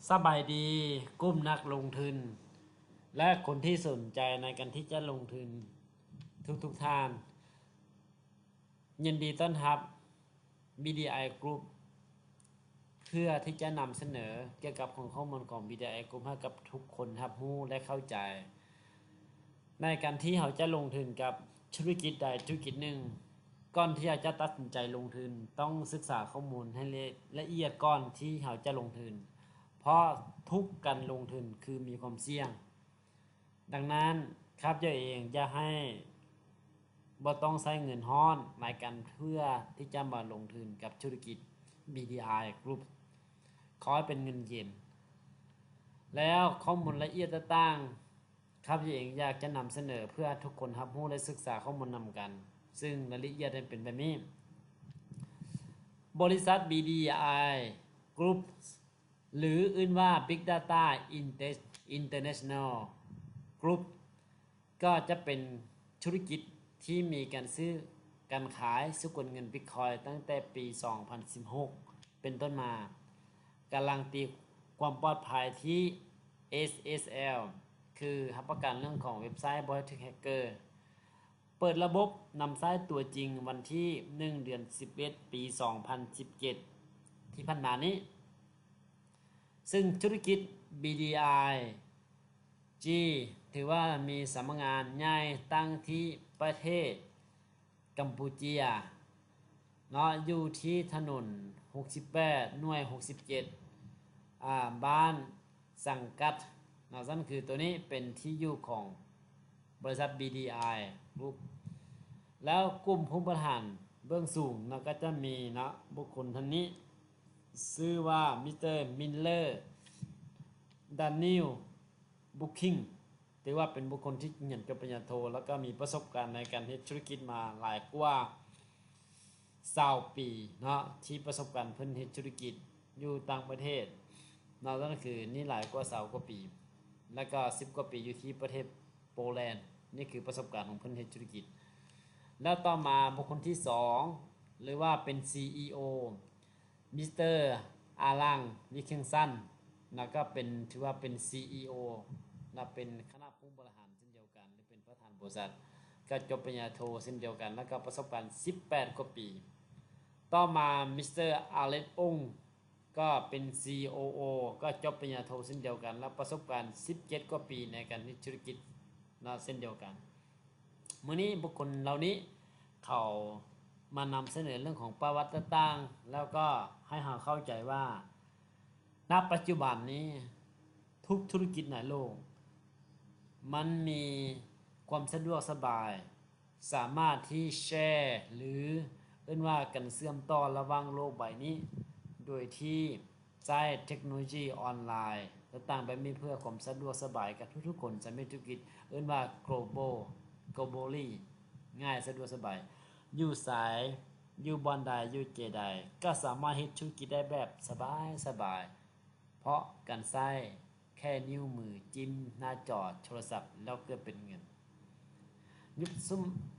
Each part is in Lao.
ສະບາຍດີ ກຸ່ມນັກລົງທຶນ ແລະ ຄົນທີ່ສົນໃຈໃນການທີ່ຈະລົງທຶນທຸກໆທ່ານ. ຍິນດີຕ້ອນຮັບ BDI Group ເພື່ອທີ່ຈະນຳສະເໜີກ່ຽວກັບຂອງຂໍ້ມູນຂອງ BDI Group ໃຫ້ກັບທຸກຄົນຮັບຮູ້ ແລະ ເຂົ້າໃຈ ໃນການທີ່ເຮົາຈະລົງທຶນກັບທຸລະກິດໃດທຸລະກິດໜຶ່ງ, ກ່ອນທີ່ເຮົາຈະຕັດສິນໃຈລົງທຶນ, ຕ້ອງສຶກສາຂໍ້ມູນໃຫ້ລະ ລະອຽດກ່ອນທີ່ເຮົາຈະລົງທຶນ, ເພາະທຸກການລົງທຶນຄືມີຄວາມສ່ຽງ. ດັ່ງນັ້ນ ຂ້າພະເຈົ້າເອງຢາກໃຫ້ບໍ່ຕ້ອງໃຊ້ເງິນຮ້ອນໃນການເພື່ອທີ່ຈະມາລົງທຶນກັບທຸລະກິດ BDI Group. ຂໍໃຫ້ເປັນເງິນເຢັນ. ແລ້ວຂໍ້ມູນລະອຽດຕ່າງໆ ຂ້າພະເຈົ້າເອງຢາກຈະນຳສະເໜີເພື່ອໃຫ້ທຸກຄົນຮັບຮູ້ ແລະ ສຶກສາຂໍ້ມູນນຳກັນ, ຊຶ່ງລາຍລະອຽດນັ້ນເປັນແບບນີ້. ບໍລິສັດ BDI Group ຫຼື ອື່ນວ່າ Big Data Inter- International Group ກໍຈະເປັນທຸລະກິດທີ່ມີການຊື້ການຂາຍສະກຸນເງິນ Bitcoin ຕັ້ງແຕ່ປີສອງພັນສິບຫົກເປັນຕົ້ນມາ, ການລັນຕີຄວາມປອດໄພທີ່ SSL ຄືຮັບປະກັນເລື່ອງຂອງເວັບໄຊບໍ່ໃຫ້ຖືກແຮັກເກີ, ເປີດລະບົບນຳໃຊ້ຕົວຈິງວັນທີໜຶ່ງ ເດືອນສິບເອັດ ປີສອງພັນສິບເຈັດທີ່ຜ່ານມານີ້, ຊຶ່ງທຸລະກິດ BDI G ຖືວ່າມີສຳນັກງານໃຫຍ່ຕັ້ງທີ່ປະເທດກຳປູເຈຍເນາະ, ຢູ່ທີ່ຖະໜົນຫົກສິບແປດ ໜ່ວຍຫົກສິບເຈັດ ອາ ບ້ານສັງກັດເນາະ. ຊັ້ນຄືໂຕນີ້ເປັນທີ່ຢູ່ຂອງບໍລິສັດ BDI Group. ແລ້ວກຸ່ມຜູ້ບໍລິຫານເບື້ອງສູງເນາະ ກໍຈະມີເນາະ ບຸກຄົນທ່ານນີ້ ຊື່ວ່າ Mister Miller Daniel Booking ຖືວ່າເປັນບຸກຄົນທີ່ຮຽນຈົບປະລິນຍາໂທ ແລ້ວກໍມີປະສົບການໃນການເຮັດທຸລະກິດມາຫຼາຍກວ່າຊາວປີເນາະ ທີ່ປະສົບການເພິ່ນເຮັດທຸລະກິດຢູ່ຕ່າງປະເທດເນາະ, ນັ້ນຄືນີ້ຫຼາຍກວ່າຊາວກວ່າປີ ແລ້ວກໍສິບກວ່າປີຢູ່ທີ່ປະເທດໂປແລນ. ນີ້ຄືປະສົບການຂອງເພິ່ນເຮັດທຸລະກິດ. ແລ້ວຕໍ່ມາບຸກຄົນທີສອງ ຫຼືວ່າເປັນ CEO Mister Alan Wilkinson ນະ ກໍເປັນ ຖືວ່າເປັນ CEO ນະ ເປັນຄະນະຜູ້ບໍລິຫານເຊັ່ນດຽວກັນ ຫຼືເປັນປະທານບໍລິສັດ ກໍຈົບປະລິນຍາໂທເຊັ່ນດຽວກັນ ແລ້ວກໍປະສົບການສິບແປດກວ່າປີ. ຕໍ່ມາ Mister Alex Ong ກໍເປັນ COO ກໍຈົບປະລິນຍາໂທເຊັ່ນດຽວກັນ ແລ້ວປະສົບການສິບເຈັດກວ່າປີໃນການເຮັດທຸລະກິດເນາະ ເຊັ່ນດຽວກັນ. ມື້ນີ້ບຸກຄົນເຫຼົ່ານີ້ເຂົາມານຳສະເໜີເລື່ອງຂອງປະຫວັດຕ່າງໆ ແລ້ວກໍໃຫ້ເຮົາເຂົ້າໃຈວ່າ ນະປັດຈຸບັນນີ້ ທຸກທຸລະກິດໃນໂລກ ມັນມີຄວາມສະດວກສະບາຍ ສາມາດທີ່ແຊ ຫຼື ເອີ້ນວ່າການເຊື່ອມຕໍ່ລະຫວ່າງໂລກໃບນີ້ ໂດຍທີ່ ໃຊ້ເທັກໂນໂລຢີອອນລາຍຕ່າງໆແບບນີ້ ເພື່ອຄວາມສະດວກສະບາຍກັບທຸກໆຄົນ. ສາມີທຸລະກິດເອີ້ນວ່າ global globally ງ່າຍສະດວກສະບາຍ ຢູ່ໃສ ຢູ່ບ່ອນໃດ ຢູ່ເຈໃດ ກໍສາມາດເຮັດທຸລະກິດໄດ້ແບບສະບາຍໆ ເພາະການໃຊ້ແຄ່ນິ້ວມືຈິ້ມໜ້າຈໍໂທລະສັບ ແລ້ວເກີດເປັນເງິນ. ຍຸກສະ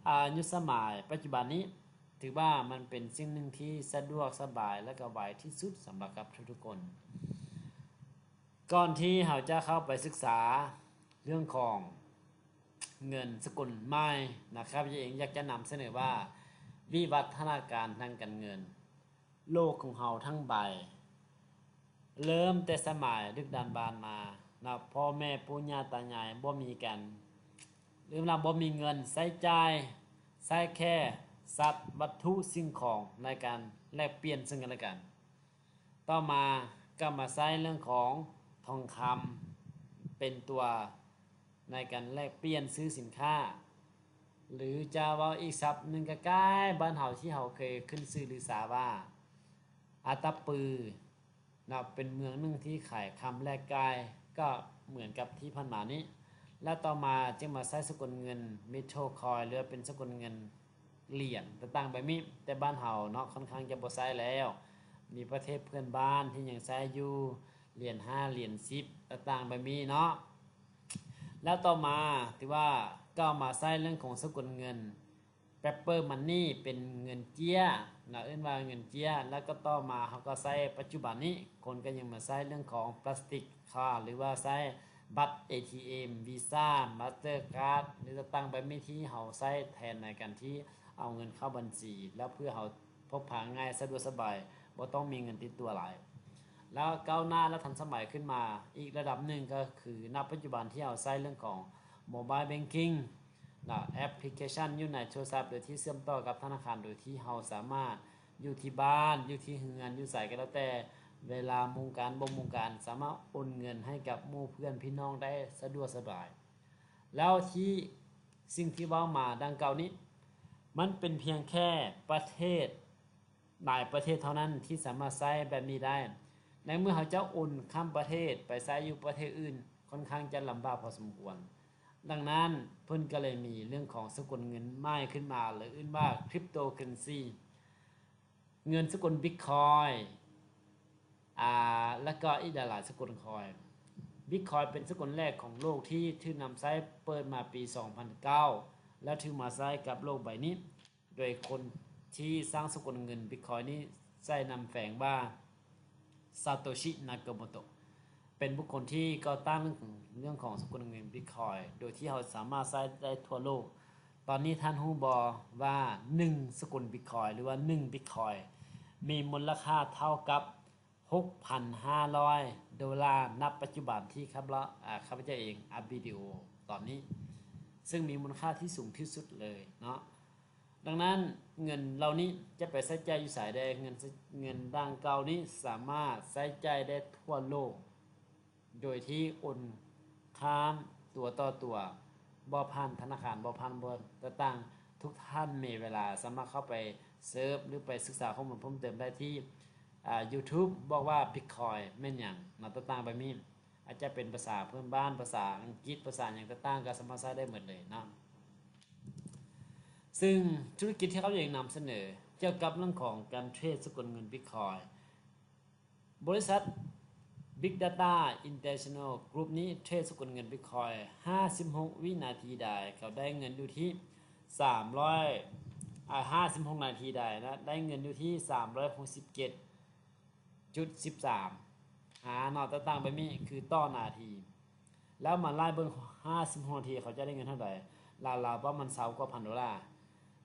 ອາ ຍຸກສະໄໝປັດຈຸບັນນີ້ ຖືວ່າມັນເປັນສິ່ງໜຶ່ງທີ່ສະດວກສະບາຍ ແລະ ກໍໄວທີ່ສຸດສຳລັບກັບທຸກໆຄົນ. ກ່ອນທີ່ເຮົາຈະເຂົ້າໄປສຶກສາເລື່ອງຂອງເງິນສະກຸນໃໝ່ນະຄັບ, ເອງຢາກຈະນຳສະເໜີວ່າ ວິວັດທະນາການທາງການເງິນ ໂລກຂອງເຮົາທັງໃບ ເລີ່ມແຕ່ສະໄໝດຶກດຳບັນມາເນາະ, ພໍ່ແມ່ປູ່ຍ່າຕາຍາຍບໍ່ມີການ ຫຼືວ່າບໍ່ມີເງິນໃຊ້ຈ່າຍ, ໃຊ້ແຄ່ຊັບວັດຖຸສິ່ງຂອງໃນການແລກປ່ຽນເຊິ່ງກັນແລະກັນ. ຕໍ່ມາກໍມາໃຊ້ເລື່ອງຂອງທອງຄຳເປັນຕົວໃນການແລກປ່ຽນຊື້ສິນຄ້າ ຫຼືຈະເວົ້າອີກສັບໜຶ່ງໃກ້ໆບ້ານເຮົາທີ່ເຮົາເຄີຍຂຶ້ນຊື່ລືຊາວ່າ ອັດຕະປື ເນາະ ເປັນເມືອງໜຶ່ງທີ່ຂາຍຄຳແລກກ່າຍ ກໍເໝືອນກັບທີ່ຜ່ານມານີ້ ແລະ ຕໍ່ມາຈຶ່ງມາໃຊ້ສະກຸນເງິນ metal coin ຫຼືວ່າເປັນສະກຸນເງິນຫຼຽນຕ່າງໆແບບນີ້. ແຕ່ບ້ານເຮົາເນາະ ຂ້ອນຂ້າງຈະບໍ່ໃຊ້ແລ້ວ, ມີປະເທດເພື່ອນບ້ານທີ່ຍັງໃຊ້ຢູ່ ຫຼຽນຫ້າ ຫຼຽນສິບ ຕ່າງໆແບບນີ້ເນາະ. ແລ້ວຕໍ່ມາ ຖືວ່າກໍມາໃຊ້ເລື່ອງຂອງສະກຸນເງິນ Paper Money ເປັນເງິນເຈ້ຍເນາະ ເອີ້ນວ່າເງິນເຈ້ຍ ແລ້ວກໍຕໍ່ມາເຮົາກໍໃຊ້ປັດຈຸບັນນີ້ ຄົນກໍຍັງມາໃຊ້ເລື່ອງຂອງ Plastic Card ຫຼືວ່າໃຊ້ບັດ ATM Visa Mastercard ຫຼືຕ່າງໆ ແບບນີ້ ທີ່ເຮົາໃຊ້ແທນໃນການທີ່ເອົາເງິນເຂົ້າບັນຊີ ແລ້ວເພື່ອເຮົາ ພົກພາງ່າຍ ສະດວກສະບາຍ ບໍ່ຕ້ອງມີເງິນຕິດຕົວຫຼາຍ ແລ້ວກ້າວໜ້າ ແລະ ທັນສະໄໝຂຶ້ນມາອີກລະດັບໜຶ່ງ ກໍຄື ນະປັດຈຸບັນທີ່ເຮົາໃຊ້ເລື່ອງຂອງ Mobile Banking ແລະ ແອັບພລິເຄຊັນຢູ່ໃນໂທລະສັບ ໂດຍທີ່ເຊື່ອມຕໍ່ກັບທະນາຄານ ໂດຍທີ່ເຮົາສາມາດຢູ່ທີ່ບ້ານ ຢູ່ທີ່ເຮືອນ ຢູ່ໃສກໍແລ້ວແຕ່ ເວລາມຸງການ ບໍ່ມຸງການ ສາມາດໂອນເງິນໃຫ້ກັບໝູ່ເພື່ອນພີ່ນ້ອງໄດ້ສະດວກສະບາຍ ແລ້ວທີ່ ສິ່ງທີ່ເວົ້າມາດັ່ງກ່າວນີ້ ມັນເປັນພຽງແຄ່ປະເທດຫຼາຍປະເທດເທົ່ານັ້ນທີ່ສາມາດໃຊ້ແບບນີ້ໄດ້. ໃນເມື່ອເຮົາເຈົ້າໂອນຂ້າມປະເທດໄປໃຊ້ຢູ່ປະເທດອື່ນ ຄ່ອນຂ້າງຈະລຳບາກພໍສົມຄວນ. ດັ່ງນັ້ນ ເພິ່ນກໍເລີຍມີເລື່ອງຂອງສະກຸນເງິນໃໝ່ຂຶ້ນມາ ຫຼື ເອີ້ນວ່າ Cryptocurrency. ເງິນສະກຸນບິດຄອຍ ອາ ແລ້ວກໍອີກຫຼາຍໆສະກຸນຄອຍ. ບິດຄອຍເປັນສະກຸນແລກຂອງໂລກທີ່ຖືກນຳໃຊ້ ເປີດມາປີສອງພັນເກົ້າ ແລ້ວຖືກມາໃຊ້ກັບໂລກໃບນີ້ ໂດຍຄົນທີ່ສ້າງສະກຸນເງິນບິດຄອຍນີ້ໃສ່ນາມແຝງວ່າ ຊາໂຕຊິ ນາໂກໂມໂຕະ ເປັນບຸກຄົນທີ່ກໍ່ຕັ້ງເລື່ອງຂອງສະກຸນເງິນບິດຄອຍ ໂດຍທີ່ເຮົາສາມາດໃຊ້ໄດ້ທົ່ວໂລກ. ຕອນນີ້ທ່ານຮູ້ບໍ່ວ່າໜຶ່ງສະກຸນບິດຄອຍ ຫຼືວ່າໜຶ່ງບິດຄອຍ ມີມູນລະຄ່າເທົ່າກັບຫົກພັນຫ້າຮ້ອຍໂດລາ ນະປັດຈຸບັນທີ່ຂ້າພະເຈົ້າ ອາ ຂ້າພະເຈົ້າເອງອັດວິດີໂອຕອນນີ້ ເຊິ່ງມີມູນຄ່າທີ່ສູງທີ່ສຸດເລີຍເນາະ. ດັ່ງນັ້ນ ເງິນເຫຼົ່ານີ້ຈະໄປໃຊ້ຈ່າຍຢູ່ໃສແດ່? ເງິນ ເງິນດັ່ງກ່າວນີ້ສາມາດໃຊ້ຈ່າຍໄດ້ທົ່ວໂລກ ໂດຍທີ່ໂອນຂ້າມຕົວຕໍ່ຕົວ ບໍ່ຜ່ານທະນາຄານ ບໍ່ຜ່ານບ່ອນຕ່າງໆ. ທຸກທ່ານມີເວລາສາມາດເຂົ້າໄປເສີບ ຫຼື ໄປສຶກສາຂໍ້ມູນເພີ່ມເຕີມໄດ້ທີ່ ອາ YouTube ບອກວ່າ Bitcoin ແມ່ນຫຍັງເນາະ ຕ່າງໆແບບນີ້. ອາດຈະເປັນພາສາເພື່ອນບ້ານ ພາສາອັງກິດ ພາສາຫຍັງຕ່າງໆ ກໍສາມາດໃຊ້ໄດ້ໝົດເລີຍເນາະ. ຊຶ່ງທຸລະກິດທີ່ເຂົາຢາກນຳສະເໜີກ່ຽວກັບເລື່ອງຂອງການເທຣດສະກຸນເງິນບິດຄອຍ ບໍລິສັດ Big Data International Group ນີ້ເທຣດສະກຸນເງິນບິດຄອຍຫ້າສິບຫົກວິນາທີໄດ້ ເຂົາໄດ້ເງິນຢູ່ທີ່ສາມຮ້ອຍ ອາ ຫ້າສິບຫົກນາທີໄດ້ນະ ໄດ້ເງິນຢູ່ທີ່ສາມຮ້ອຍຫົກສິບເຈັດ ຈຸດສິບສາມ ຫາເນາະ ຕ່າງໆແບບນີ້ ຄືຕໍ່ນາທີ. ແລ້ວມາໄລ່ເບິ່ງຫ້າສິບຫົກນາທີ ເຂົາຈະໄດ້ເງິນເທົ່າໃດ? ລາວໆປະມານຊາວກວ່າພັນໂດລາ.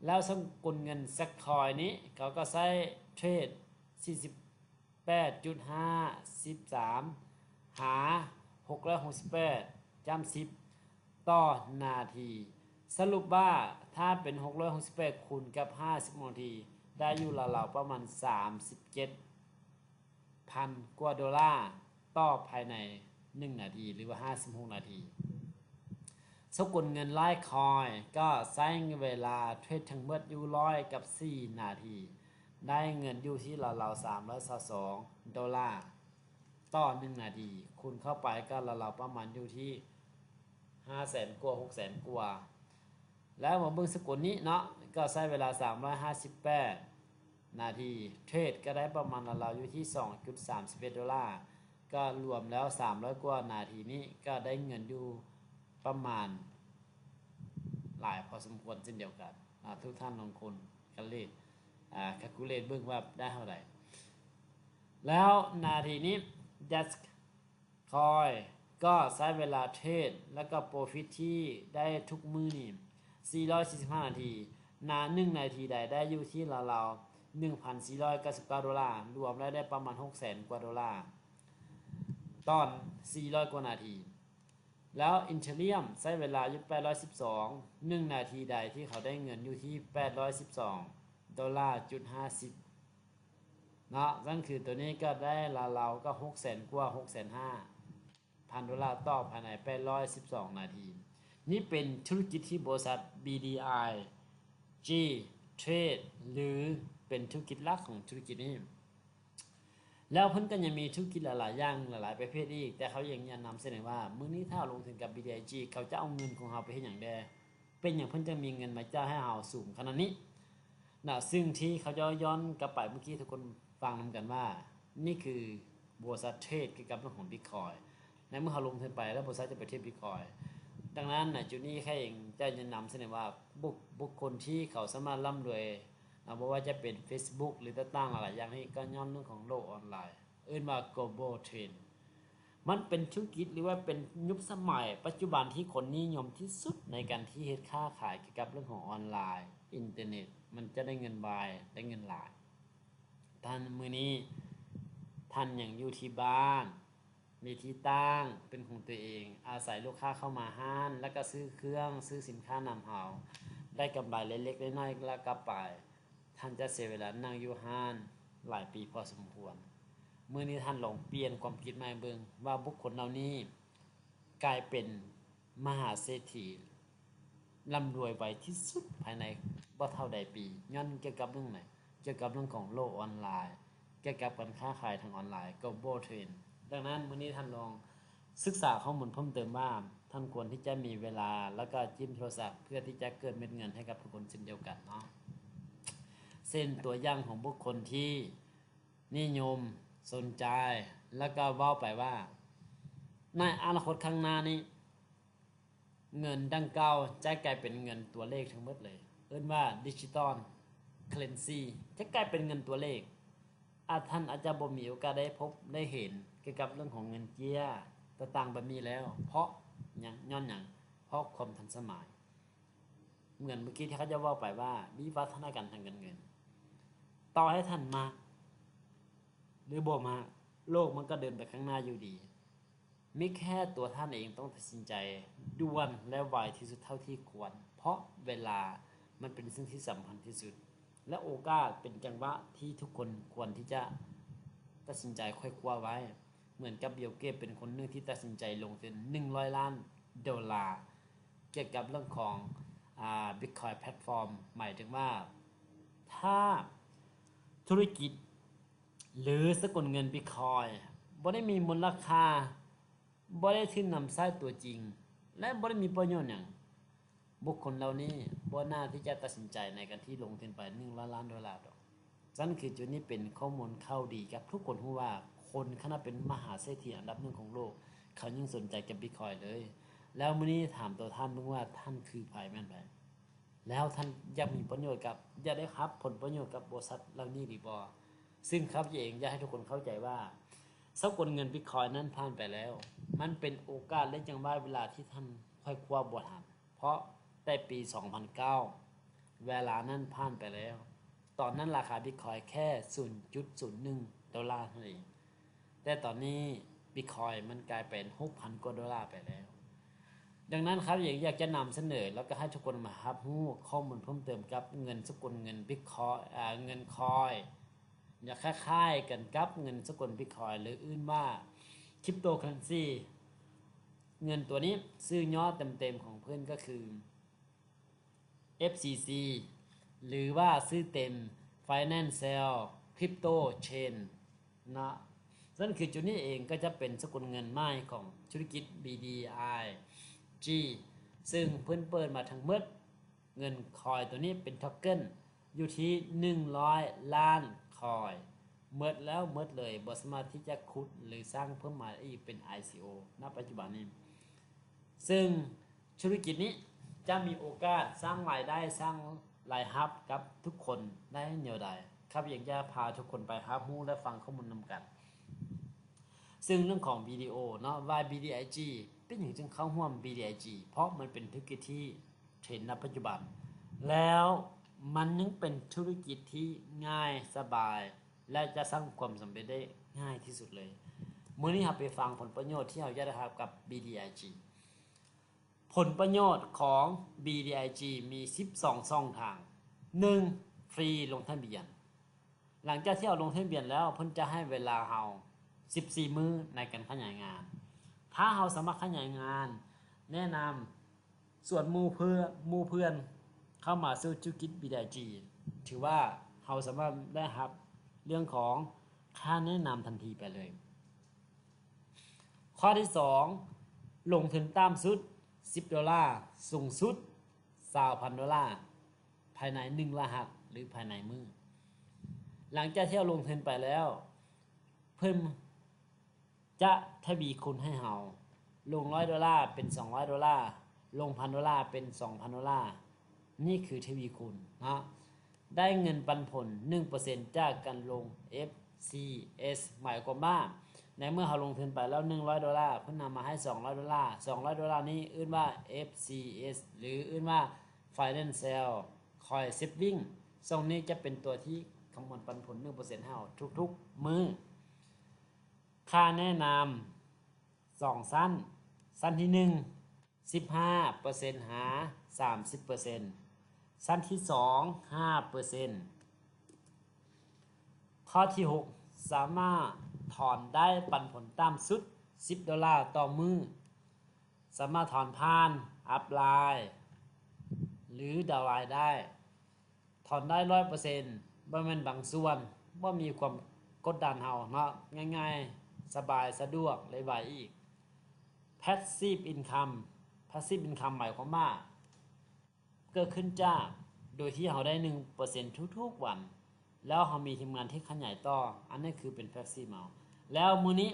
ແລ້ວສະກຸນເງິນ Satoshi ນີ້ ເຂົາກໍໃຊ້ເທຣດສີ່ສິບແປດຈຸດຫ້າສິບສາມ ຫາຫົກຮ້ອຍຫົກສິບແປດຈ້ຳສິບ ຕໍ່ນາທີ. ສະຫຼຸບວ່າ ຖ້າເປັນຫົກຮ້ອຍຫົກສິບແປດຄູນກັບຫ້າສິບນາທີ ໄດ້ຢູ່ລາວໆປະມານສາມສິບເຈັດພັນກວ່າໂດລາ ຕໍ່ພາຍໃນໜຶ່ງນາທີ ຫຼືວ່າຫ້າສິບຫົກນາທີ. ສະກຸນເງິນ Litecoin ກໍໃຊ້ເວລາເທຣດທັງໝົດຢູ່ຮ້ອຍກັບສີ່ນາທີ ໄດ້ເງິນຢູ່ທີ່ລາວໆສາມຮ້ອຍຊາວສອງໂດລາ ຕໍ່ໜຶ່ງນາທີ ຄູນເຂົ້າໄປກໍລາວໆປະມານຢູ່ທີ່ຫ້າແສນກວ່າ ຫົກແສນກວ່າ. ແລ້ວມາເບິ່ງສະກຸນນີ້ເນາະ ກໍໃຊ້ເວລາສາມຮ້ອຍຫ້າສິບແປດນາທີ ເທຣດກໍໄດ້ປະມານລາວໆຢູ່ທີ່ສອງຈຸດສາມສິບເອັດໂດລາ ກໍລວມແລ້ວສາມຮ້ອຍກວ່ານາທີນີ້ ກໍໄດ້ເງິນຢູ່ປະມານຫຼາຍພໍສົມຄວນເຊັ່ນດຽວກັນ. ອາ ທຸກທ່ານລອງຄູນກັນເລດ ອາ ຄາຄູເລດເບິ່ງວ່າໄດ້ເທົ່າໃດ. ແລ້ວນາທີນີ້ Dogecoin ກໍໃຊ້ເວລາເທຣດ ແລ້ວກໍໂປຣຟິດທີ່ໄດ້ທຸກມື້ນີ້ສີ່ຮ້ອຍສີ່ສິບຫ້ານາທີ ນາ ໜຶ່ງນາທີໃດໄດ້ຢູ່ທີ່ລາວໆໜຶ່ງພັນສີ່ຮ້ອຍເກົ້າສິບເກົ້າໂດລາ ລວມແລ້ວໄດ້ປະມານຫົກແສນກວ່າໂດລາ ຕອນສີ່ຮ້ອຍກວ່ານາທີ. ແລ້ວ Ethereum ໃຊ້ເວລາຢູ່ແປດຮ້ອຍສິບສອງ ໜຶ່ງນາທີໃດທີ່ເຂົາໄດ້ເງິນຢູ່ທີ່ແປດຮ້ອຍສິບສອງໂດລາຈຸດຫ້າສິບເນາະ. ນັ້ນຄືໂຕນີ້ກໍໄດ້ລາວໆກໍຫົກແສນກວ່າ ຫົກແສນຫ້າພັນໂດລາຕໍ່ພາຍໃນແປດຮ້ອຍສິບສອງນາທີ. ນີ້ເປັນທຸລະກິດທີ່ບໍລິສັດ BDIG ເທຣດ ຫຼື ເປັນທຸລະກິດຫຼັກຂອງທຸລະກິດນີ້. ແລ້ວເພິ່ນກໍຍັງມີທຸລະກິດຫຼາຍໆຢ່າງ ຫຼາຍໆປະເພດອີກ ແຕ່ເຮົາຍັງນຳສະເໜີວ່າ ມື້ນີ້ຖ້າເຮົາລົງທຶນກັບ BDIG ເຂົາຈະເອົາເງິນຂອງເຮົາໄປເຮັດຫຍັງແດ່? ເປັນຫຍັງເພິ່ນຈຶ່ງມີເງິນມາຈ່າຍໃຫ້ເຮົາສູງຂະໜາດນີ້ນະ? ຊຶ່ງທີ່ເຂົາເຈົ້າຍ້ອນກັບໄປເມື່ອກີ້ ທຸກຄົນຟັງນຳກັນວ່າ ນີ້ຄືບໍລິສັດເທຣດກ່ຽວກັບເລື່ອງຂອງ Bitcoin ໃນເມື່ອເຮົາລົງທຶນໄປແລ້ວ ບໍລິສັດຈະໄປເທຣດ Bitcoin. ດັ່ງນັ້ນ ໃນຈຸດນີ້ ຂ້າເອງຈະແນະນຳສະເໜີວ່າ ບຸກ ບຸກຄົນທີ່ເຂົາສາມາດລ່ຳລວຍ ອາ ບໍ່ວ່າຈະເປັນ Facebook ຫຼື ຕ່າງໆຫຼາຍໆຢ່າງນີ້ ກໍຍ້ອນເລື່ອງຂອງໂລກອອນລາຍ ເອີ້ນວ່າ global trend. ມັນເປັນທຸລະກິດ ຫຼືວ່າເປັນຍຸກສະໄໝປັດຈຸບັນທີ່ຄົນນິຍົມທີ່ສຸດໃນການທີ່ເຮັດຄ້າຂາຍກ່ຽວກັບເລື່ອງຂອງອອນລາຍ ອິນເຕີເນັດ ມັນຈະໄດ້ເງິນໄວ ໄດ້ເງິນຫຼາຍ. ທ່ານ ມື້ນີ້ທ່ານຍັງຢູ່ທີ່ບ້ານ ມີທີ່ຕັ້ງເປັນຂອງຕົວເອງ ອາໄສລູກຄ້າເຂົ້າມາຮ້ານ ແລ້ວກໍຊື້ເຄື່ອງ ຊື້ສິນຄ້ານຳເຮົາ ໄດ້ກຳໄລເລັກໆນ້ອຍໆ ແລ້ວກໍໄປ. ທ່ານຈະເສຍເວລານັ່ງຢູ່ຮ້ານຫຼາຍປີພໍສົມຄວນ. ມື້ນີ້ທ່ານລອງປ່ຽນຄວາມຄິດໃໝ່ເບິ່ງວ່າບຸກຄົນເຫຼົ່ານີ້ກາຍເປັນມະຫາເສດຖີ ລ່ຳລວຍໄວທີ່ສຸດພາຍໃນບໍ່ເທົ່າໃດປີ ຍ້ອນກ່ຽວກັບເລື່ອງໃດ? ກ່ຽວກັບເລື່ອງຂອງໂລກອອນລາຍ ກ່ຽວກັບການຄ້າຂາຍທາງອອນລາຍ global trend. ດັ່ງນັ້ນ ມື້ນີ້ທ່ານລອງສຶກສາຂໍ້ມູນເພີ່ມເຕີມວ່າ ທ່ານຄວນທີ່ຈະມີເວລາ ແລ້ວກໍຈິ້ມໂທລະສັບ ເພື່ອທີ່ຈະເກີດເມັດເງິນໃຫ້ກັບທຸກຄົນເຊັ່ນດຽວກັນເນາະ. ເຊັ່ນຕົວຢ່າງຂອງບຸກຄົນທີ່ນິຍົມ ສົນໃຈ ແລ້ວກໍເວົ້າໄປວ່າ ໃນອະນາຄົດຂ້າງໜ້ານີ້ ເງິນດັ່ງກ່າວຈະກາຍເປັນເງິນຕົວເລກທັງໝົດເລີຍ ເອີ້ນວ່າ digital currency ຈະກາຍເປັນເງິນຕົວເລກ. ອາ ທ່ານອາດຈະບໍ່ມີໂອກາດໄດ້ພົບໄດ້ເຫັນກ່ຽວກັບເລື່ອງຂອງເງິນເຈ້ຍຕ່າງໆແບບນີ້ແລ້ວ ເພາະຫຍັງ? ຍ້ອນຫຍັງ? ເພາະຄວາມທັນສະໄໝ. ເໝືອນເມື່ອກີ້ທີ່ເຂົາເຈົ້າເວົ້າໄປວ່າ ວິວັດທະນາການທາງການເງິນ ຕໍ່ໃຫ້ທ່ານມັກ ຫຼືບໍ່ມັກ ໂລກມັນກໍເດີນໄປຂ້າງໜ້າຢູ່ດີ. ມີແຄ່ຕົວທ່ານເອງຕ້ອງຕັດສິນໃຈດ່ວນ ແລະ ໄວທີ່ສຸດເທົ່າທີ່ຄວນ ເພາະເວລາມັນເປັນສິ່ງທີ່ສຳຄັນທີ່ສຸດ ແລະ ໂອກາດເປັນຈັງຫວະທີ່ທຸກຄົນຄວນທີ່ຈະຕັດສິນໃຈໄຂວ່ຄວ້າໄວ້. ເໝືອນກັບ Bill Gates ເປັນຄົນໜຶ່ງທີ່ຕັດສິນໃຈລົງທຶນໜຶ່ງຮ້ອຍລ້ານໂດລາ ກ່ຽວກັບເລື່ອງຂອງ ອາ Bitcoin platform ໝາຍເຖິງວ່າ ຖ້າທຸລະກິດ ຫຼື ສະກຸນເງິນ Bitcoin ບໍ່ໄດ້ມີມູນລະຄ່າ ບໍ່ໄດ້ຖືກນຳໃຊ້ຕົວຈິງ ແລະ ບໍ່ໄດ້ມີປະໂຫຍດຫຍັງ, ບຸກຄົນເຫຼົ່ານີ້ບໍ່ໜ້າທີ່ຈະຕັດສິນໃຈໃນການທີ່ລົງທຶນໄປໜຶ່ງຮ້ອຍລ້ານໂດລາດອກ. ຊັ້ນຄືຈຸດນີ້ເປັນຂໍ້ມູນຂ່າວດີກັບທຸກຄົນຮູ້ວ່າ ຄົນຂະໜາດເປັນມະຫາເສດຖີອັນດັບໜຶ່ງຂອງໂລກ ເຂົາຍັງສົນໃຈກັບ Bitcoin ເລີຍ. ແລ້ວມື້ນີ້ຖາມຕົວທ່ານເບິ່ງວ່າ ທ່ານຄືໃຜ ແມ່ນໃຜ? ແລ້ວທ່ານຢາກມີປະໂຫຍດກັບ ຢາກໄດ້ຮັບຜົນປະໂຫຍດກັບບໍລິສັດເຫຼົ່ານີ້ຫຼືບໍ່? ຊຶ່ງຂ້າພະເຈົ້າເອງຢາກໃຫ້ທຸກຄົນເຂົ້າໃຈວ່າ ສະກຸນເງິນ Bitcoin ນັ້ນຜ່ານໄປແລ້ວ. ມັນເປັນໂອກາດ ແລະ ຈັງຫວະເວລາທີ່ທ່ານໄຂວ່ຄວ້າບໍ່ທັນ. ເພາະແຕ່ປີສອງພັນເກົ້າ ເວລານັ້ນຜ່ານໄປແລ້ວ. ຕອນນັ້ນລາຄາ Bitcoin ແຄ່ສູນຈຸດສູນໜຶ່ງໂດລາເທົ່ານັ້ນເອງ. ແຕ່ຕອນນີ້ Bitcoin ມັນກາຍເປັນຫົກພັນກວ່າໂດລາໄປແລ້ວ. ດັ່ງນັ້ນ ຂ້າພະເຈົ້າເອງຢາກຈະນຳສະເໜີ ແລ້ວກໍໃຫ້ທຸກຄົນມາຮັບຮູ້ຂໍ້ມູນເພີ່ມເຕີມກັບເງິນສະກຸນເງິນ Bitcoin ອາ ເງິນຄອຍ ຈະຄ້າຍໆກັນກັບເງິນສະກຸນ Bitcoin ຫຼື ອື່ນວ່າ Cryptocurrency. ເງິນຕົວນີ້ ຊື່ຫຍໍ້ເຕັມໆຂອງເພິ່ນກໍຄື ເອັຟຊີຊີ ຫຼືວ່າຊື່ເຕັມ Financial Crypto Chain ເນາະ. ຊັ້ນຄືຈຸດນີ້ເອງກໍຈະເປັນສະກຸນເງິນໃໝ່ຂອງທຸລະກິດ BDIG ຊຶ່ງເພິ່ນເປີດມາທັງໝົດ ເງິນຄອຍຕົວນີ້ເປັນໂທເຄັນຢູ່ທີ່ໜຶ່ງຮ້ອຍລ້ານຄອຍ ໝົດແລ້ວໝົດເລີຍ ບໍ່ສາມາດທີ່ຈະຂຸດ ຫຼື ສ້າງເພີ່ມມາໄດ້ອີກເປັນ ICO ນະປັດຈຸບັນນີ້. ຊຶ່ງທຸລະກິດນີ້ຈະມີໂອກາດສ້າງລາຍໄດ້ ສ້າງລາຍຮັບກັບທຸກຄົນໄດ້ແນວໃດ? ຂ້າພະເຈົ້າຢາກຈະພາທຸກຄົນໄປຮັບຮູ້ ແລະ ຟັງຂໍ້ມູນນຳກັນ. ຊຶ່ງເລື່ອງຂອງ BDO ເນາະ ວ່າ BDIG ເປັນຫຍັງຈຶ່ງເຂົ້າຮ່ວມ BDIG ເພາະມັນເປັນທຸລະກິດທີ່ເທຣນນະປັດຈຸບັນ ແລ້ວມັນຍັງເປັນທຸລະກິດທີ່ງ່າຍສະບາຍ ແລະ ຈະສ້າງຄວາມສຳເລັດໄດ້ງ່າຍທີ່ສຸດເລີຍ. ມື້ນີ້ເຮົາໄປຟັງຜົນປະໂຫຍດທີ່ເຮົາຈະໄດ້ຮັບກັບ BDIG. ຜົນປະໂຫຍດຂອງ BDIG ມີສິບສອງຊ່ອງທາງ. ໜຶ່ງ ຟຣີລົງທະບຽນ. ຫຼັງຈາກທີ່ເຮົາລົງທະບຽນແລ້ວ ເພິ່ນຈະໃຫ້ເວລາເຮົາສິບສີ່ມື້ໃນການຂະຫຍາຍງານ. ຖ້າເຮົາສາມາດຂະຫຍາຍງານ ແນະນຳຊວນໝູ່ເພື່ອ ໝູ່ເພື່ອນເຂົ້າມາສູ່ທຸລະກິດ BDIG ຖືວ່າເຮົາສາມາດໄດ້ຮັບເລື່ອງຂອງຄ່າແນະນຳທັນທີໄປເລີຍ. ຂໍ້ທີສອງ ລົງທຶນຕ່ຳສຸດສິບໂດລາ ສູງສຸດຊາວພັນໂດລາ ພາຍໃນໜຶ່ງລະຫັດ ຫຼື ພາຍໃນມື້. ຫຼັງຈາກທີ່ເຮົາລົງທຶນໄປແລ້ວ ເພິ່ນຈະທະວີຄູນໃຫ້ເຮົາ ລົງຮ້ອຍໂດລາເປັນສອງຮ້ອຍໂດລາ, ລົງພັນໂດລາເປັນສອງພັນໂດລາ. ນີ້ຄືທະວີຄູນເນາະ ໄດ້ເງິນປັນຜົນໜຶ່ງເປີເຊັນຈາກການລົງ ເອັຟຊີເອັສ ໝາຍຄວາມວ່າ ໃນເມື່ອເຮົາລົງທຶນໄປແລ້ວໜຶ່ງຮ້ອຍໂດລາ ເພິ່ນນຳມາໃຫ້ສອງຮ້ອຍໂດລາ, ສອງຮ້ອຍໂດລານີ້ເອີ້ນວ່າ ເອັຟຊີເອັສ ຫຼືເອີ້ນວ່າ Financial Cost Saving. ຊ່ອງນີ້ຈະເປັນຕົວທີ່ຄຳນວນປັນຜົນໜຶ່ງເປີເຊັນໃຫ້ເຮົາທຸກໆມື້. ຄ່າແນະນຳສອງຊັ້ນ, ຊັ້ນທີໜຶ່ງ ສິບຫ້າເປີເຊັນຫາສາມສິບເປີເຊັນ, ຊັ້ນທີສອງ ຫ້າເປີເຊັນ. ຂໍ້ທີຫົກ ສາມາດຖອນໄດ້ປັນຜົນຕ່ຳສຸດສິບໂດລາຕໍ່ມື້, ສາມາດຖອນຜ່ານ upline ຫຼື downline ໄດ້. ຖອນໄດ້ຮ້ອຍເປີເຊັນ ບໍ່ແມ່ນບາງສ່ວນ, ບໍ່ມີຄວາມກົດດັນເຮົາເນາະ, ງ່າຍໆ ສະບາຍ ສະດວກ ແລະ ໄວອີກ. Passive Income Passive Income ໝາຍຄວາມວ່າ ເກີດຂຶ້ນຈາກໂດຍທີ່ເຮົາໄດ້ໜຶ່ງເປີເຊັນທຸກໆວັນ ແລ້ວເຮົາມີທີມງານທີ່ຂະຫຍາຍຕໍ່, ອັນນີ້ຄືເປັນ Passive ເຮົາ. ແລ້ວມື້ນີ້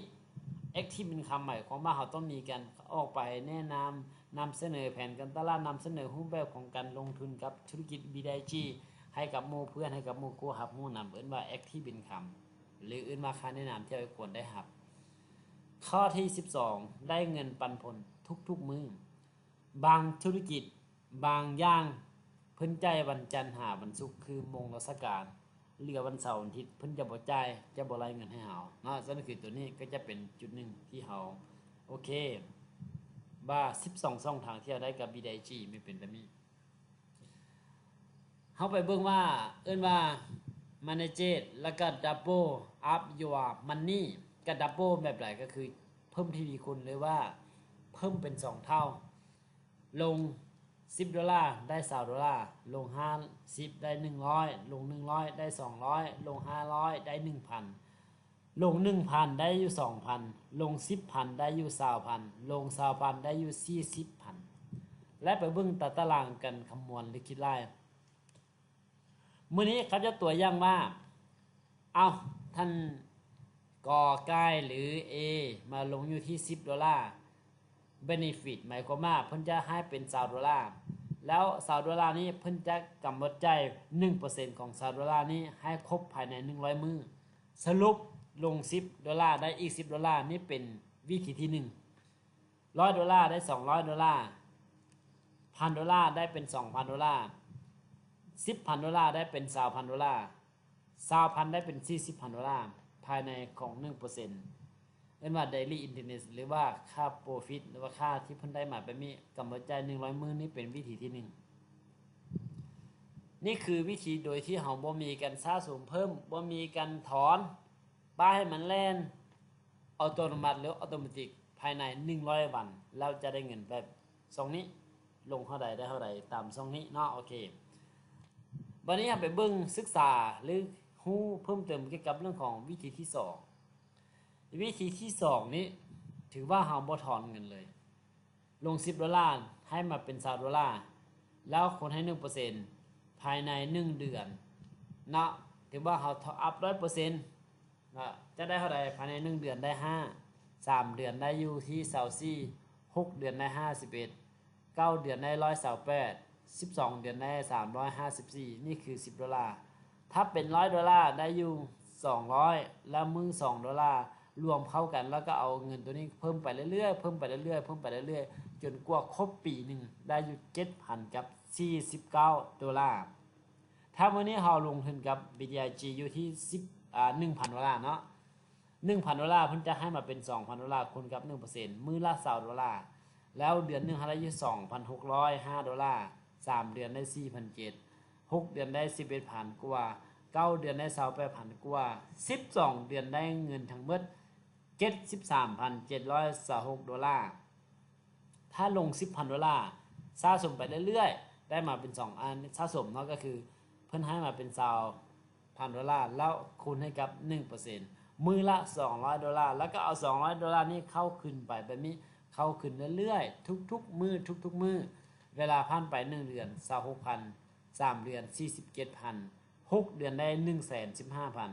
Active Income ໝາຍຄວາມວ່າເຮົາຕ້ອງມີການອອກໄປແນະນຳ, ນຳສະເໜີແຜນການຕະຫຼາດ, ນຳສະເໜີຮູບແບບຂອງການລົງທຶນກັບທຸລະກິດ BDIG ໃຫ້ກັບໝູ່ເພື່ອນ, ໃຫ້ກັບໝູ່ຄູ່ຮັບຮູ້ນຳ, ເອີ້ນວ່າ Active Income ຫຼືເອີ້ນວ່າຄ່າແນະນຳທີ່ເຮົາຄວນໄດ້ຮັບ. ຂໍ້ທີສິບສອງ ໄດ້ເງິນປັນຜົນທຸກໆມື້. ບາງທຸລະກິດ ບາງຢ່າງ ເພິ່ນຈ່າຍວັນຈັນຫາວັນສຸກ ຄືໂມງລາຊະການ, ເຫຼືອວັນເສົາວັນທິດ ເພິ່ນຈະບໍ່ຈ່າຍ, ຈະບໍ່ໄລ່ເງິນໃຫ້ເຮົາເນາະ. ສະນັ້ນຄືໂຕນີ້ກໍຈະເປັນຈຸດໜຶ່ງທີ່ເຮົາ ໂອເຄ ວ່າສິບສອງຊ່ອງທາງທີ່ເຮົາໄດ້ກັບ BDIG ແມ່ນເປັນແບບນີ້. ເຮົາໄປເບິ່ງວ່າ ເອີ້ນວ່າ Manage ແລ້ວກໍ Double Up Your Money ກໍ Double ແບບໃດ? ກໍຄືເພີ່ມທະວີຄູນ ຫຼືວ່າເພີ່ມເປັນສອງເທົ່າ. ລົງສິບໂດລາ ໄດ້ຊາວໂດລາ, ລົງຫ້າສິບ ໄດ້ໜຶ່ງຮ້ອຍ, ລົງໜຶ່ງຮ້ອຍ ໄດ້ສອງຮ້ອຍ, ລົງຫ້າຮ້ອຍ ໄດ້ໜຶ່ງພັນ, ລົງໜຶ່ງພັນ ໄດ້ຢູ່ສອງພັນ, ລົງສິບພັນ ໄດ້ຢູ່ຊາວພັນ, ລົງຊາວພັນ ໄດ້ຢູ່ສີ່ສິບພັນ. ແລະ ໄປເບິ່ງຕາຕະລາງການຄຳນວນ ຫຼື ຄິດໄລ່. ມື້ນີ້ຂ້າພະເຈົ້າຕົວຢ່າງວ່າ ເອົ້າ ທ່ານ ກ ໄກ່ ຫຼື A ມາລົງຢູ່ທີ່ສິບໂດລາ, Benefit ໝາຍຄວາມວ່າເພິ່ນຈະໃຫ້ເປັນຊາວໂດລາ, ແລ້ວຊາວໂດລານີ້ເພິ່ນຈະກຳນົດຈ່າຍໜຶ່ງເປີເຊັນຂອງຊາວໂດລານີ້ໃຫ້ຄົບພາຍໃນໜຶ່ງຮ້ອຍມື້. ສະຫຼຸບລົງສິບໂດລາ ໄດ້ອີກສິບໂດລາ, ນີ້ເປັນວິທີທີໜຶ່ງ. ຮ້ອຍໂດລາ ໄດ້ສອງຮ້ອຍໂດລາ, ພັນໂດລາ ໄດ້ເປັນສອງພັນໂດລາ, ສິບພັນໂດລາ ໄດ້ເປັນຊາວພັນໂດລາ, ຊາວພັນ ໄດ້ເປັນສີ່ສິບພັນໂດລາ ພາຍໃນຂອງໜຶ່ງເປີເຊັນ. ເອີ້ນວ່າ Daily Interest ຫຼືວ່າຄ່າ Profit ຫຼືວ່າຄ່າທີ່ເພິ່ນໄດ້ມາແບບນີ້ ກຳນົດຈ່າຍໜຶ່ງຮ້ອຍມື້. ນີ້ເປັນວິທີທີໜຶ່ງ. ນີ້ຄືວິທີໂດຍທີ່ເຮົາບໍ່ມີການສະສົມເພີ່ມ, ບໍ່ມີການຖອນ, ປ່ອຍໃຫ້ມັນແລ່ນອັດຕະໂນມັດ ຫຼື Automatic ພາຍໃນໜຶ່ງຮ້ອຍວັນ ແລ້ວຈະໄດ້ເງິນແບບຊ່ອງນີ້, ລົງເທົ່າໃດໄດ້ເທົ່າໃດ ຕາມຊ່ອງນີ້ເນາະ. ໂອເຄ ບັດນີ້ເຮົາໄປເບິ່ງ, ສຶກສາ ຫຼື ຮູ້ເພີ່ມເຕີມກ່ຽວກັບເລື່ອງຂອງວິທີທີສອງ. ວິທີທີສອງນີ້ ຖືວ່າເຮົາບໍ່ຖອນເງິນເລີຍ. ລົງສິບໂດລາ ໃຫ້ມາເປັນຊາວໂດລາ ແລ້ວຄູນໃຫ້ໜຶ່ງເປີເຊັນ ພາຍໃນໜຶ່ງເດືອນເນາະ. ຖືວ່າເຮົາ Top Up ຮ້ອຍເປີເຊັນ ເນາະ ຈະໄດ້ເທົ່າໃດ? ພາຍໃນໜຶ່ງເດືອນໄດ້ຫ້າ, ສາມເດືອນໄດ້ຢູ່ທີ່ຊາວສີ່, ຫົກເດືອນໄດ້ຫ້າສິບເອັດ, ເກົ້າເດືອນໄດ້ຮ້ອຍຊາວແປດ, ສິບສອງເດືອນໄດ້ສາມຮ້ອຍຫ້າສິບສີ່. ນີ້ຄືສິບໂດລາ. ຖ້າເປັນຮ້ອຍໂດລາ ໄດ້ຢູ່ສອງຮ້ອຍ ແລ້ວມື້ສອງໂດລາ ລວມເຂົ້າກັນ ແລ້ວກໍເອົາເງິນໂຕນີ້ເພີ່ມໄປເລື້ອຍໆ, ເພີ່ມໄປເລື້ອຍໆ, ເພີ່ມໄປເລື້ອຍໆ ຈົນກວ່າຄົບປີໜຶ່ງ ໄດ້ຢູ່ເຈັດພັນກັບສີ່ສິບເກົ້າໂດລາ. ຖ້າມື້ນີ້ເຮົາລົງທຶນກັບ BDIG ຢູ່ທີ່ສິບ ອາ ໜຶ່ງພັນໂດລາເນາະ, ໜຶ່ງພັນໂດລາ ເພິ່ນຈະໃຫ້ມາເປັນສອງພັນໂດລາ ຄູນກັບໜຶ່ງເປີເຊັນ ມື້ລະຊາວໂດລາ, ແລ້ວເດືອນໜຶ່ງເຮົາໄດ້ຢູ່ສອງພັນຫົກຮ້ອຍຫ້າໂດລາ, ສາມເດືອນໄດ້ສີ່ພັນເຈັດ, ຫົກເດືອນໄດ້ສິບເອັດພັນກວ່າ, ເກົ້າເດືອນໄດ້ຊາວແປດພັນກວ່າ, ສິບສອງເດືອນໄດ້ເງິນທັງໝົດເຈັດສິບສາມພັນເຈັດຮ້ອຍຊາວຫົກໂດລາ. ຖ້າລົງສິບພັນໂດລາ ສະສົມໄປເລື້ອຍໆ ໄດ້ມາເປັນສອງອັນ ສະສົມເນາະ ກໍຄືເພິ່ນໃຫ້ມາເປັນຊາວພັນໂດລາ ແລ້ວຄູນໃຫ້ກັບໜຶ່ງເປີເຊັນ ມື້ລະສອງຮ້ອຍໂດລາ ແລ້ວກໍເອົາສອງຮ້ອຍໂດລານີ້ເຂົ້າຄືນໄປ ແບບນີ້ເຂົ້າຄືນເລື້ອຍໆ ທຸກໆມື້ ທຸກໆມື້. ເວລາຜ່ານໄປໜຶ່ງເດືອນ ຊາວຫົກພັນ, ສາມເດືອນ ສີ່ສິບເຈັດພັນ, ຫົກເດືອນໄດ້ໜຶ່ງແສນສິບຫ້າພັນ,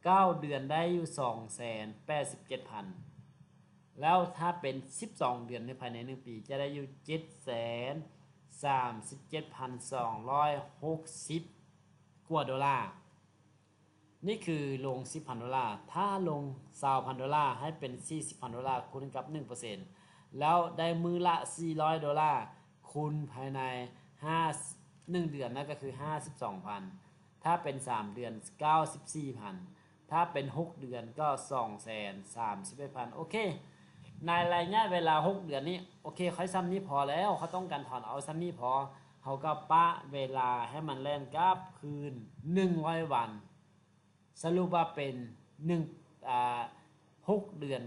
ເກົ້າເດືອນໄດ້ຢູ່ສອງແສນແປດສິບເຈັດພັນ. ແລ້ວຖ້າເປັນສິບສອງເດືອນ ໃນພາຍໃນໜຶ່ງປີ ຈະໄດ້ຢູ່ເຈັດແສນ ສາມສິບເຈັດພັນສອງຮ້ອຍຫົກສິບກວ່າໂດລາ. ນີ້ຄືລົງສິບພັນໂດລາ. ຖ້າລົງຊາວພັນໂດລາ ໃຫ້ເປັນສີ່ສິບພັນໂດລາ ຄູນກັບໜຶ່ງເປີເຊັນ ແລ້ວໄດ້ມື້ລະສີ່ຮ້ອຍໂດລາ ຄູນພາຍໃນຫ້າ ໜຶ່ງເດືອນ ນັ້ນກໍຄືຫ້າສິບສອງພັນ. ຖ້າເປັນສາມເດືອນ ເກົ້າສິບສີ່ພັນ. ຖ້າເປັນຫົກເດືອນກໍສອງແສນສາມສິບເອັດພັນ. ໂອເຄ ໃນໄລຍະເວລາຫົກເດືອນນີ້ ໂອເຄ ຂ້ອຍສ່ຳນີ້ພໍແລ້ວ, ຂ້ອຍຕ້ອງການຖອນເອົາສ່ຳນີ້ພໍ. ເຮົາກໍປະເວລາໃຫ້ມັນແລ່ນກັບຄືນໜຶ່ງຮ້ອຍວັນ, ສະຫຼຸບວ່າເປັນໜຶ່ງ ອ່າ ຫົກເດືອນ,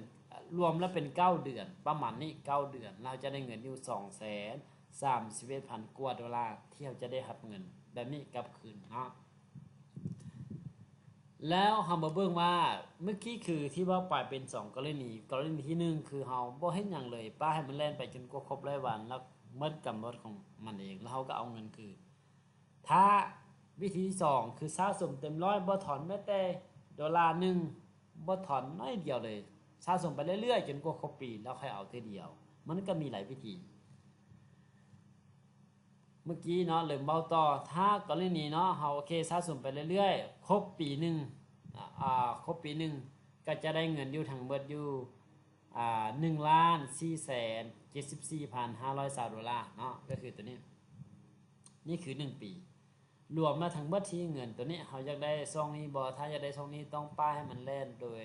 ລວມແລ້ວເປັນເກົ້າເດືອນ ປະມານນີ້ ເກົ້າເດືອນ ເຮົາຈະໄດ້ເງິນຢູ່ສອງແສນສາມສິບເອັດພັນກວ່າໂດລາ ທີ່ເຮົາຈະໄດ້ຮັບເງິນແບບນີ້ກັບຄືນເນາະ. ແລ້ວເຮົາມາເບິ່ງວ່າ ເມື່ອກີ້ຄືທີ່ເວົ້າໄປເປັນສອງກໍລະນີ, ກໍລະນີທີໜຶ່ງ ຄືເຮົາບໍ່ເຮັດຫຍັງເລີຍ, ປະໃຫ້ມັນແລ່ນໄປຈົນກວ່າຄົບຮ້ອຍວັນ ແລ້ວໝົດກຳນົດຂອງມັນເອງ ແລ້ວເຮົາກໍເອົາເງິນຄືນ. ຖ້າວິທີທີສອງ ຄືສະສົມເຕັມຮ້ອຍ ບໍ່ຖອນແມ້ແຕ່ໂດລາໜຶ່ງ, ບໍ່ຖອນໜ້ອຍດຽວເລີຍ, ສະສົມໄປເລື້ອຍໆ ຈົນກວ່າຄົບປີ ແລ້ວຄ່ອຍເອົາເທື່ອດຽວ. ມັນກໍມີຫຼາຍວິທີ. ເມື່ອກີ້ເນາະ ລືມເວົ້າຕໍ່, ຖ້າກໍລະນີເນາະ ເຮົາ ໂອເຄ ສະສົມໄປເລື້ອຍໆ ຄົບປີໜຶ່ງ ອາ ຄົບປີໜຶ່ງ ກໍຈະໄດ້ເງິນຢູ່ທັງໝົດຢູ່ ອາ ໜຶ່ງລ້ານສີ່ແສນເຈັດສິບສີ່ພັນຫ້າຮ້ອຍຊາວໂດລາເນາະ, ກໍຄືຕົວນີ້. ນີ້ຄືໜຶ່ງປີ ລວມມາທັງໝົດທີ່ເງິນຕົວນີ້ ເຮົາຢາກໄດ້ຊ່ອງນີ້ບໍ່? ຖ້າຢາກໄດ້ຊ່ອງນີ້ ຕ້ອງປະໃຫ້ມັນແລ່ນໂດຍ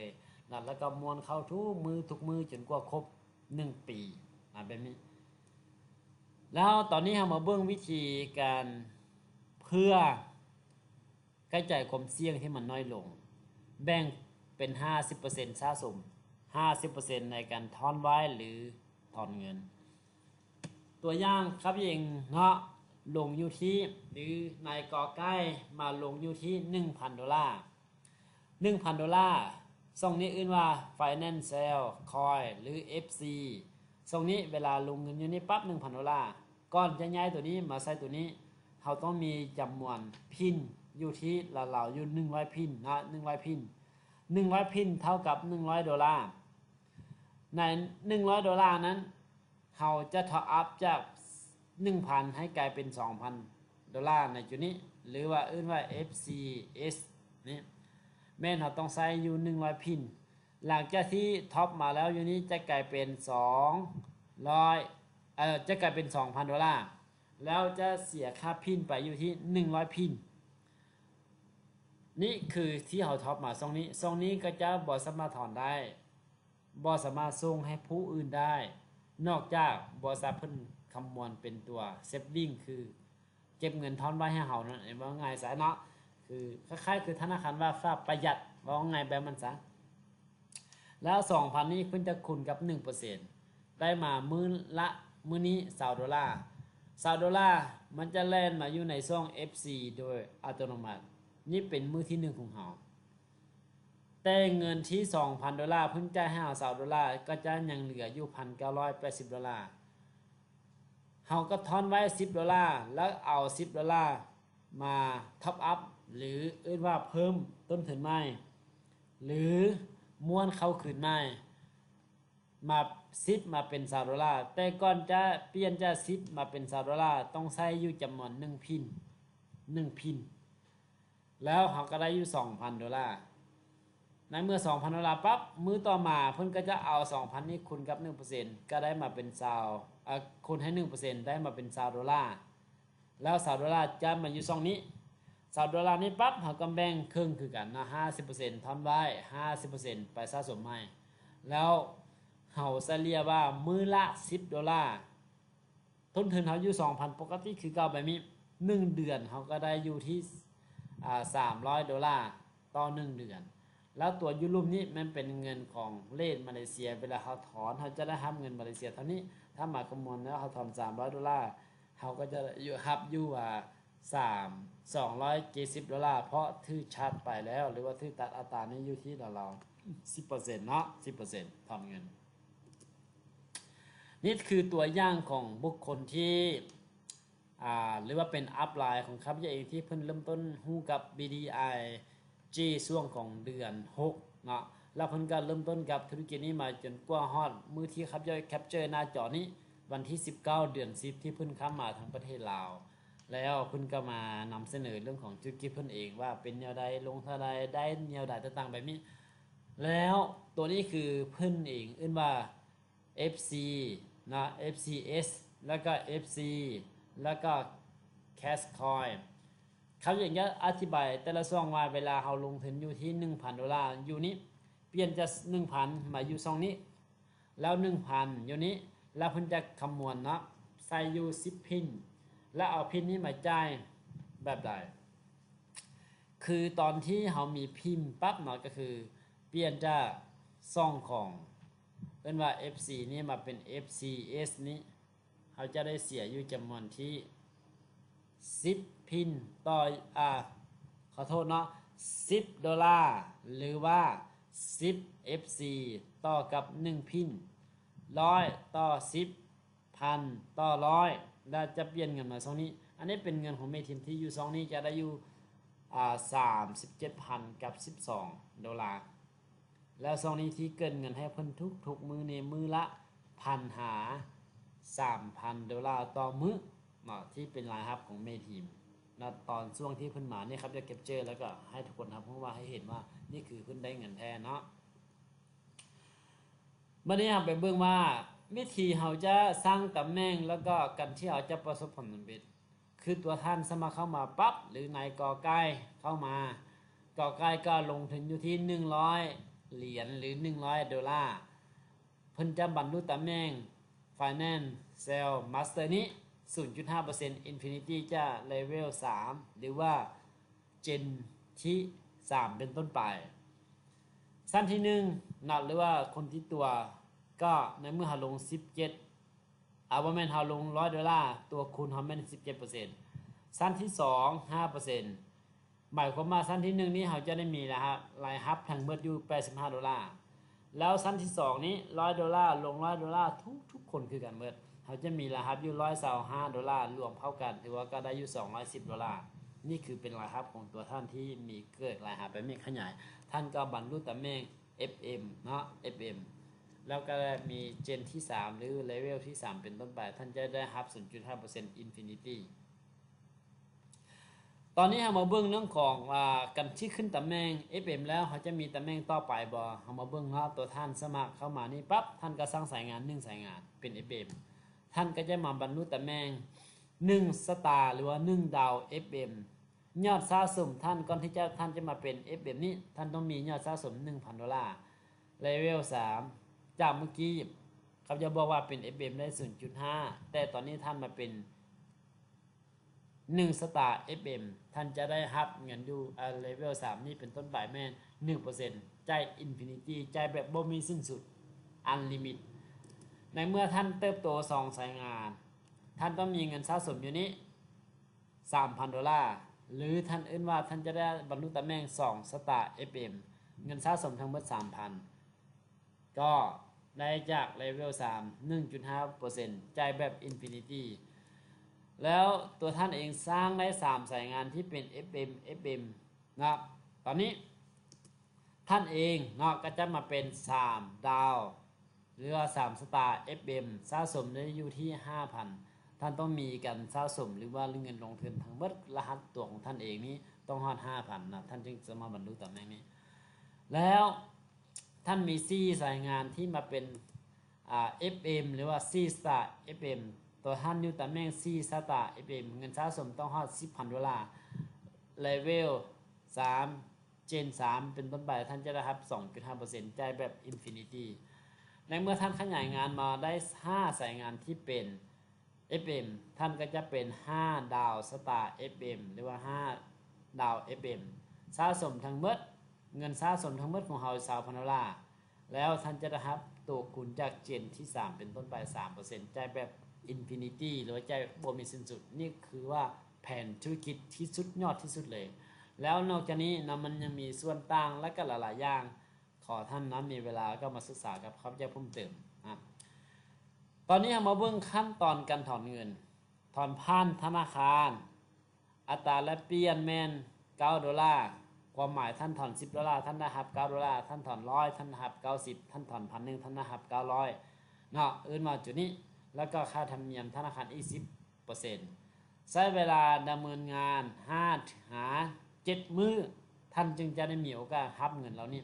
ລັດ ແລ້ວກໍມ້ວນເຂົ້າທຸກມື້ ທຸກມື້ ຈົນກວ່າຄົບໜຶ່ງປີ ອາ ແບບນີ້. ແລ້ວຕອນນີ້ເຮົາມາເບິ່ງວິທີການເພື່ອກະຈາຍຄວາມສ່ຽງທີ່ມັນນ້ອຍລົງ, ແບ່ງເປັນຫ້າສິບເປີເຊັນສະສົມ, ຫ້າສິບເປີເຊັນໃນການຖອນໄວ້ ຫຼື ຖອນເງິນ. ຕົວຢ່າງ ຂ້າພະເຈົ້າເອງເນາະ ລົງຢູ່ທີ່ ຫຼື ນາຍກໍໄກ່ ມາລົງຢູ່ທີ່ໜຶ່ງພັນໂດລາ, ໜຶ່ງພັນໂດລາ. ຊ່ອງນີ້ເອີ້ນວ່າ Financial Coin ຫຼື ເອັຟຊີ. ຊ່ອງນີ້ເວລາລົງເງິນຢູ່ນີ້ປັບ ໜຶ່ງພັນໂດລາ, ກ່ອນຈະຍ້າຍຕົວນີ້ມາໃສ່ຕົວນີ້ ເຮົາຕ້ອງມີຈຳນວນພິນຢູ່ທີ່ລາວໆ ຢູ່ໜຶ່ງຮ້ອຍພິນເນາະ, ໜຶ່ງຮ້ອຍພິນ, ໜຶ່ງຮ້ອຍພິນເທົ່າກັບໜຶ່ງຮ້ອຍໂດລາ. ໃນໜຶ່ງຮ້ອຍໂດລານັ້ນ ເຮົາຈະ top up ຈາກໜຶ່ງພັນໃຫ້ກາຍເປັນສອງພັນໂດລາໃນຈຸດນີ້ ຫຼືວ່າເອີ້ນວ່າ ເອັຟຊີເອັສ ນີ້ ແມ່ນເຮົາຕ້ອງໃຊ້ຢູ່ໜຶ່ງຮ້ອຍພິນ. ຫຼັງຈາກທີ່ top ມາແລ້ວຢູ່ນີ້ຈະກາຍເປັນສອງຮ້ອຍ ເອີ ຈະກາຍເປັນສອງພັນໂດລາ ແລ້ວຈະເສຍຄ່າພິນໄປຢູ່ທີ່ໜຶ່ງຮ້ອຍພິນ. ນີ້ຄືທີ່ເຮົາ top ມາຊ່ອງນີ້, ຊ່ອງນີ້ກໍຈະບໍ່ສາມາດຖອນໄດ້. ບໍ່ສາມາດສົ່ງໃຫ້ຜູ້ອື່ນໄດ້ ນອກຈາກບໍລິສັດເພິ່ນຄຳນວນເປັນຕົວ saving ຄືເກັບເງິນທ້ອນໄວ້ໃຫ້ເຮົານັ້ນເອງ, ເວົ້າງ່າຍຊະເນາະ ຄືຄ້າຍໆ ຄືທະນາຄານວ່າຝາກປະຢັດ ເວົ້າງ່າຍແບບນັ້ນຊະ. ແລ້ວສອງພັນນີ້ເພິ່ນຈະຄູນກັບໜຶ່ງເປີເຊັນ ໄດ້ມາມື້ລະ ມື້ນີ້ຊາວໂດລາ, ຊາວໂດລາ ມັນຈະແລ່ນມາຢູ່ໃນຊ່ອງ ເອັຟຊີ ໂດຍອັດຕະໂນມັດ. ນີ້ເປັນມື້ທີໜຶ່ງຂອງເຮົາ. ແຕ່ເງິນທີ່ສອງພັນໂດລາ ເພິ່ນຈ່າຍໃຫ້ເຮົາຊາວໂດລາ ກໍຈະຍັງເຫຼືອຢູ່ພັນເກົ້າຮ້ອຍແປດສິບໂດລາ. ເຮົາກໍທ້ອນໄວ້ສິບໂດລາ ແລ້ວເອົາສິບໂດລາມາ top up ຫຼື ເອີ້ນວ່າເພີ່ມຕົ້ນທຶນໃໝ່ ຫຼື ມ້ວນເຂົ້າຄືນໃໝ່ ມາ ສິບ ມາເປັນຊາວໂດລາ. ແຕ່ກ່ອນຈະປ່ຽນຈາກສິບມາເປັນຊາວໂດລາ ຕ້ອງໃຊ້ຢູ່ຈຳນວນໜຶ່ງພິນ ໜຶ່ງພິນ. ແລ້ວເຮົາກໍໄດ້ຢູ່ສອງພັນໂດລາ. ໃນເມື່ອສອງພັນໂດລາປັບ ມື້ຕໍ່ມາເພິ່ນກໍຈະເອົາສອງພັນນີ້ຄູນກັບໜຶ່ງເປີເຊັນ ກໍໄດ້ມາເປັນຊາວ ເອີ ຄູນໃຫ້ໜຶ່ງເປີເຊັນ ໄດ້ມາເປັນຊາວໂດລາ. ແລ້ວຊາວໂດລາຈະມາຢູ່ຊ່ອງນີ້ ຊາວໂດລານີ້ປັບ ເຮົາກໍແບ່ງເຄິ່ງຄືກັນເນາະ ຫ້າສິບເປີເຊັນ ຖອນໄວ້ ຫ້າສິບເປີເຊັນ ໄປສະສົມໃໝ່. ແລ້ວເຮົາສະເລ່ຍວ່າມື້ລະສິບໂດລາ ຕົ້ນທຶນເຮົາຢູ່ສອງພັນ ປົກກະຕິຄືເກົ່າແບບນີ້ ໜຶ່ງເດືອນເຮົາກໍໄດ້ຢູ່ທີ່ ອ່າ ສາມຮ້ອຍໂດລາຕໍ່ໜຶ່ງເດືອນ. ແລ້ວຕົວຢູ່ລຸ່ມນີ້ແມ່ນເປັນເງິນຂອງເຣດມາເລເຊຍ ເວລາເຮົາຖອນ ເຮົາຈະໄດ້ຮັບເງິນມາເລເຊຍເທົ່ານີ້. ຖ້າມາຄຳນວນແລ້ວເຮົາຖອນສາມຮ້ອຍໂດລາ ເຮົາກໍຈະຢູ່ ຮັບຢູ່ວ່າ ສາມ ສອງຮ້ອຍເຈັດສິບໂດລາ ເພາະຖືກຊາດໄປແລ້ວ ຫຼືວ່າຖືກຕັດອັດຕານີ້ຢູ່ທີ່ລາວໆ ສິບເປີເຊັນເນາະ ສິບເປີເຊັນຖອນເງິນ. ນີ້ຄືຕົວຢ່າງຂອງບຸກຄົນທີ່ ອ່າ ຫຼືວ່າເປັນອັບລາຍຂອງຂ້າພະເຈົ້າເອງ ທີ່ເພິ່ນເລີ່ມຕົ້ນຮູ້ກັບ ບີດີໄອ ເຈ ຊ່ວງຂອງເດືອນຫົກເນາະ ແລ້ວເພິ່ນກໍເລີ່ມຕົ້ນກັບທຸລະກິດນີ້ມາຈົນກວ່າຮອດມື້ທີ່ຂ້າພະເຈົ້າ capture ໜ້າຈໍນີ້ ວັນທີສິບເກົ້າ ເດືອນສິບ ທີ່ເພິ່ນຂ້າມມາທາງປະເທດລາວ ແລ້ວເພິ່ນກໍມານຳສະເໜີເລື່ອງຂອງທຸລະກິດເພິ່ນເອງວ່າເປັນແນວໃດ ລົງເທົ່າໃດ ໄດ້ແນວໃດຕ່າງໆແບບນີ້. ແລ້ວຕົວນີ້ຄືເພິ່ນເອງເອີ້ນວ່າ ເອັຟຊີ ເນາະ ເອັຟຊີເອັສ ແລ້ວກໍ ເອັຟຊີ ແລ້ວກໍ Cash Coin. ເຂົາຢາກຈະອະທິບາຍແຕ່ລະຊ່ອງວ່າ ເວລາເຮົາລົງທຶນຢູ່ທີ່ໜຶ່ງພັນໂດລາຢູ່ນີ້ ປ່ຽນຈາກໜຶ່ງພັນມາຢູ່ຊ່ອງນີ້ ແລ້ວໜຶ່ງພັນຢູ່ນີ້ ແລ້ວເພິ່ນຈະຄຳນວນເນາະ ໃສ່ຢູ່ສິບພິນ ແລ້ວເອົາພິນນີ້ມາຈ່າຍແບບໃດ? ຄືຕອນທີ່ເຮົາມີພິນປັບເນາະ ກໍຄືປ່ຽນຈາກຊ່ອງຂອງ ເອີ້ນວ່າ ເອັຟຊີ ນີ້ມາເປັນ ເອັຟຊີເອັສ ນີ້ ເຮົາຈະໄດ້ເສຍຢູ່ຈຳນວນທີ່ສິບພິນຕໍ່ ອາ ຂໍໂທດເນາະ ສິບໂດລາ ຫຼືວ່າສິບເອັຟຊີຕໍ່ກັບໜຶ່ງພິນ ຮ້ອຍຕໍ່ສິບ ພັນຕໍ່ຮ້ອຍ ແລ້ວຈະປ່ຽນເງິນມາຊ່ອງນີ້. ອັນນີ້ເປັນເງິນຂອງແມ່ທີມທີ່ຢູ່ຊ່ອງນີ້ ຈະໄດ້ຢູ່ ອາ ສາມສິບເຈັດພັນກັບສິບສອງໂດລາ. ແລ້ວຊ່ອງນີ້ທີ່ເກີນເງິນໃຫ້ເພິ່ນທຸກໆມື້ນີ້ ມື້ລະພັນຫາສາມພັນໂດລາຕໍ່ມື້ເນາະ ທີ່ເປັນລາຍຮັບຂອງແມ່ທີມ ແລ້ວຕອນຊ່ວງທີ່ເພິ່ນມານີ້ ຄັບຈະ capture ແລ້ວກໍໃຫ້ທຸກຄົນຮັບຮູ້ວ່າ ໃຫ້ເຫັນວ່ານີ້ຄືເພິ່ນໄດ້ເງິນແທ້ເນາະ. ບັດນີ້ເຮົາໄປເບິ່ງວ່າ ວິທີເຮົາຈະສ້າງຕຳແໜ່ງ ແລ້ວກໍການທີ່ເຮົາຈະປະສົບຜົນສຳເລັດ ຄືຕົວທ່ານສະໝັກເຂົ້າມາປັບ ຫຼືນາຍກອໄກ່ເຂົ້າມາ ກອໄກ່ກໍລົງທຶນຢູ່ທີ່ໜຶ່ງຮ້ອຍຫຼຽນ ຫຼືໜຶ່ງຮ້ອຍໂດລາ ເພິ່ນຈະບັນລຸຕຳແໜ່ງ Financial Master ນີ້ ສູນຈຸດຫ້າເປີເຊັນ Infinity ຈາກ Level ສາມ ຫຼືວ່າ Gen ທີສາມເປັນຕົ້ນໄປ. ຊັ້ນທີໜຶ່ງເນາະ ຫຼືວ່າຄົນທີ່ຕົວະ ກໍໃນເມື່ອເຮົາລົງສິບເຈັດ ອາ ບໍ່ແມ່ນ ເຮົາລົງຮ້ອຍໂດລາ ຕົວະຄູນເຮົາແມ່ນສິບເຈັດເປີເຊັນ. ຊັ້ນທີສອງ ຫ້າເປີເຊັນ ໝາຍຄວາມວ່າຊັ້ນທີໜຶ່ງນີ້ ເຮົາຈະໄດ້ມີລາຍຮັບ ລາຍຮັບທັງໝົດຢູ່ແປດສິບຫ້າໂດລາ ແລ້ວຊັ້ນທີສອງນີ້ ຮ້ອຍໂດລາ ລົງຮ້ອຍໂດລາ ທຸກໆຄົນຄືກັນໝົດ ເຮົາຈະມີລາຍຮັບຢູ່ຮ້ອຍຊາວຫ້າໂດລາ ລວມເຂົ້າກັນ ຖືວ່າກໍໄດ້ຢູ່ສອງຮ້ອຍສິບໂດລາ. ນີ້ຄືເປັນລາຍຮັບຂອງຕົວທ່ານທີ່ມີເກີດລາຍຮັບແບບນີ້ຂະຫຍາຍ ທ່ານກໍບັນລຸຕຳແໜ່ງ ເອັຟເອັມ ເນາະ ເອັຟເອັມ ແລ້ວກໍມີ Gen ທີສາມ ຫຼື Level ທີສາມເປັນຕົ້ນໄປ ທ່ານຈະໄດ້ຮັບສູນຈຸດຫ້າເປີເຊັນ Infinity. ຕອນນີ້ເຮົາມາເບິ່ງເລື່ອງຂອງ ອາ ການທີ່ຂຶ້ນຕຳແໜ່ງ ເອັຟເອັມ ແລ້ວ ເຮົາຈະມີຕຳແໜ່ງຕໍ່ໄປບໍ່? ເຮົາມາເບິ່ງເນາະ ຕົວທ່ານສະໝັກເຂົ້າມານີ້ປັບ ທ່ານກໍສ້າງສາຍງານໜຶ່ງສາຍງານເປັນ ເອັຟເອັມ ທ່ານກໍຈະມາບັນລຸຕຳແໜ່ງໜຶ່ງສະຕາ ຫຼືວ່າໜຶ່ງດາວ ເອັຟເອັມ ຍອດສະສົມທ່ານ ກ່ອນທີ່ຈະ ທ່ານຈະມາເປັນ ເອັຟເອັມ ນີ້ ທ່ານຕ້ອງມີຍອດສະສົມໜຶ່ງພັນໂດລາ Level ສາມ ຈາກເມື່ອກີ້ ເຂົາຈະບອກວ່າເປັນ ເອັຟເອັມ ໄດ້ສູນຈຸດຫ້າ ແຕ່ຕອນນີ້ທ່ານມາເປັນ ໜຶ່ງສະຕາ ເອັຟເອັມ ທ່ານຈະໄດ້ຮັບເງິນຢູ່ ອາ Level ສາມນີ້ເປັນຕົ້ນໄປແມ່ນໜຶ່ງເປີເຊັນ ຈ່າຍ Infinity ຈ່າຍແບບບໍ່ມີສິ້ນສຸດ Unlimit. ໃນເມື່ອທ່ານເຕີບໂຕສອງສາຍງານ ທ່ານຕ້ອງມີເງິນສະສົມຢູ່ນີ້ສາມພັນໂດລາ ຫຼືທ່ານເອີ້ນວ່າທ່ານຈະໄດ້ບັນລຸຕຳແໜ່ງສອງສະຕາ ເອັຟເອັມ ເງິນສະສົມທັງໝົດສາມພັນ ກໍໄດ້ຈາກ Level ສາມ ໜຶ່ງຈຸດຫ້າເປີເຊັນ ຈ່າຍແບບ Infinity ແລ້ວຕົວທ່ານເອງສ້າງໄດ້ສາມສາຍງານທີ່ເປັນ ເອັຟເອັມ ເອັຟເອັມ ເນາະ. ຕອນນີ້ທ່ານເອງເນາະ ກໍຈະມາເປັນສາມດາວ ຫຼືວ່າສາມສະຕາ ເອັຟເອັມ ສະສົມໄດ້ຢູ່ທີ່ຫ້າພັນ. ທ່ານຕ້ອງມີການສະສົມ ຫຼືວ່າເງິນລົງທຶນທັງໝົດລະຫັດຕົວຂອງທ່ານເອງນີ້ຕ້ອງຮອດຫ້າພັນນະ ທ່ານຈຶ່ງຈະມາບັນລຸຕຳແໜ່ງນີ້. ແລ້ວ ທ່ານມີສີ່ສາຍງານທີ່ມາເປັນ ອາ ເອັຟເອັມ ຫຼືວ່າສີ່ສະຕາ ເອັຟເອັມ ຕົວທ່ານຢູ່ຕຳແໜ່ງສີ່ສະຕາ ເອັຟເອັມ ເງິນສະສົມຕ້ອງຮອດສິບພັນໂດລາ Level ສາມ Gen ສາມ ເປັນຕົ້ນໄປ ທ່ານຈະໄດ້ຮັບສອງຈຸດຫ້າເປີເຊັນ ຈ່າຍແບບ Infinity. ໃນເມື່ອທ່ານຂະຫຍາຍງານມາໄດ້ຫ້າສາຍງານທີ່ເປັນ ເອັຟເອັມ ທ່ານກໍຈະເປັນຫ້າດາວສະຕາ ເອັຟເອັມ ຫຼືວ່າຫ້າດາວ ເອັຟເອັມ ສະສົມທັງໝົດ ເງິນສະສົມທັງໝົດຂອງເຮົາຊາວພັນໂດລາ ແລ້ວທ່ານຈະໄດ້ຮັບຕົວຄູນຈາກ Gen ທີສາມເປັນຕົ້ນໄປສາມເປີເຊັນ ຈ່າຍແບບ Infinity ຫຼືວ່າຈ່າຍບໍ່ມີສິ້ນສຸດ. ນີ້ຄືວ່າແຜນທຸລະກິດທີ່ສຸດຍອດທີ່ສຸດເລີຍ. ແລ້ວນອກຈາກນີ້ນະ ມັນຍັງມີສ່ວນຕ່າງ ແລະ ກໍຫຼາຍໆຢ່າງ ຂໍທ່ານນະ ມີເວລາກໍມາສຶກສາກັບຂ້າພະເຈົ້າເພີ່ມເຕີມນະ. ຕອນນີ້ເຮົາມາເບິ່ງຂັ້ນຕອນການຖອນເງິນ ຖອນຜ່ານທະນາຄານ ອັດຕາແລກປ່ຽນແມ່ນເກົ້າໂດລາ ຄວາມໝາຍທ່ານຖອນສິບໂດລາ ທ່ານໄດ້ຮັບເກົ້າໂດລາ ທ່ານຖອນຮ້ອຍ ທ່ານໄດ້ຮັບເກົ້າສິບ ທ່ານຖອນພັນໜຶ່ງ ທ່ານໄດ້ຮັບເກົ້າຮ້ອຍເນາະ ເອີ້ນວ່າຈຸດນີ້. ແລ້ວກໍຄ່າທຳນຽມທະນາຄານອີກສິບເປີເຊັນ. ໃຊ້ເວລາດຳເນີນງານຫ້າຫາເຈັດມື້ ທ່ານຈຶ່ງຈະໄດ້ມີໂອກາດຮັບເງິນເຫຼົ່ານີ້.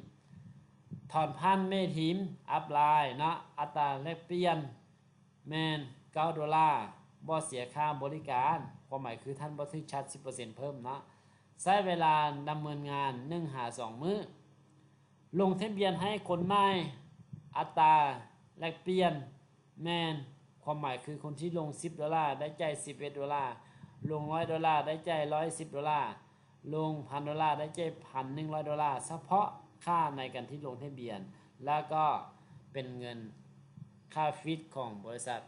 ຖອນຜ່ານເມທີມອັບລາຍເນາະ ອັດຕາແລກປ່ຽນ ແມ່ນເກົ້າໂດລາ, ບໍ່ເສຍຄ່າບໍລິການ, ຄວາມໝາຍຄືທ່ານບໍ່ຖືກຊາດສິບເປີເຊັນເພີ່ມເນາະ. ໃຊ້ເວລາດຳເນີນງານໜຶ່ງຫາສອງມື້. ລົງທະບຽນໃຫ້ຄົນໃໝ່, ອັດຕາແລກປ່ຽນແມ່ນ, ຄວາມໝາຍຄືຄົນທີ່ລົງສິບໂດລາ ໄດ້ຈ່າຍສິບເອັດໂດລາ, ລົງຮ້ອຍໂດລາ ໄດ້ຈ່າຍຮ້ອຍສິບໂດລາ, ລົງພັນໂດລາ ໄດ້ຈ່າຍພັນໜຶ່ງຮ້ອຍໂດລາ ສະເພາະຄ່າໃນການທີ່ລົງທະບຽນ ແລ້ວກໍເປັນເງິນຄ່າຟີດຂອງບໍລິສັດ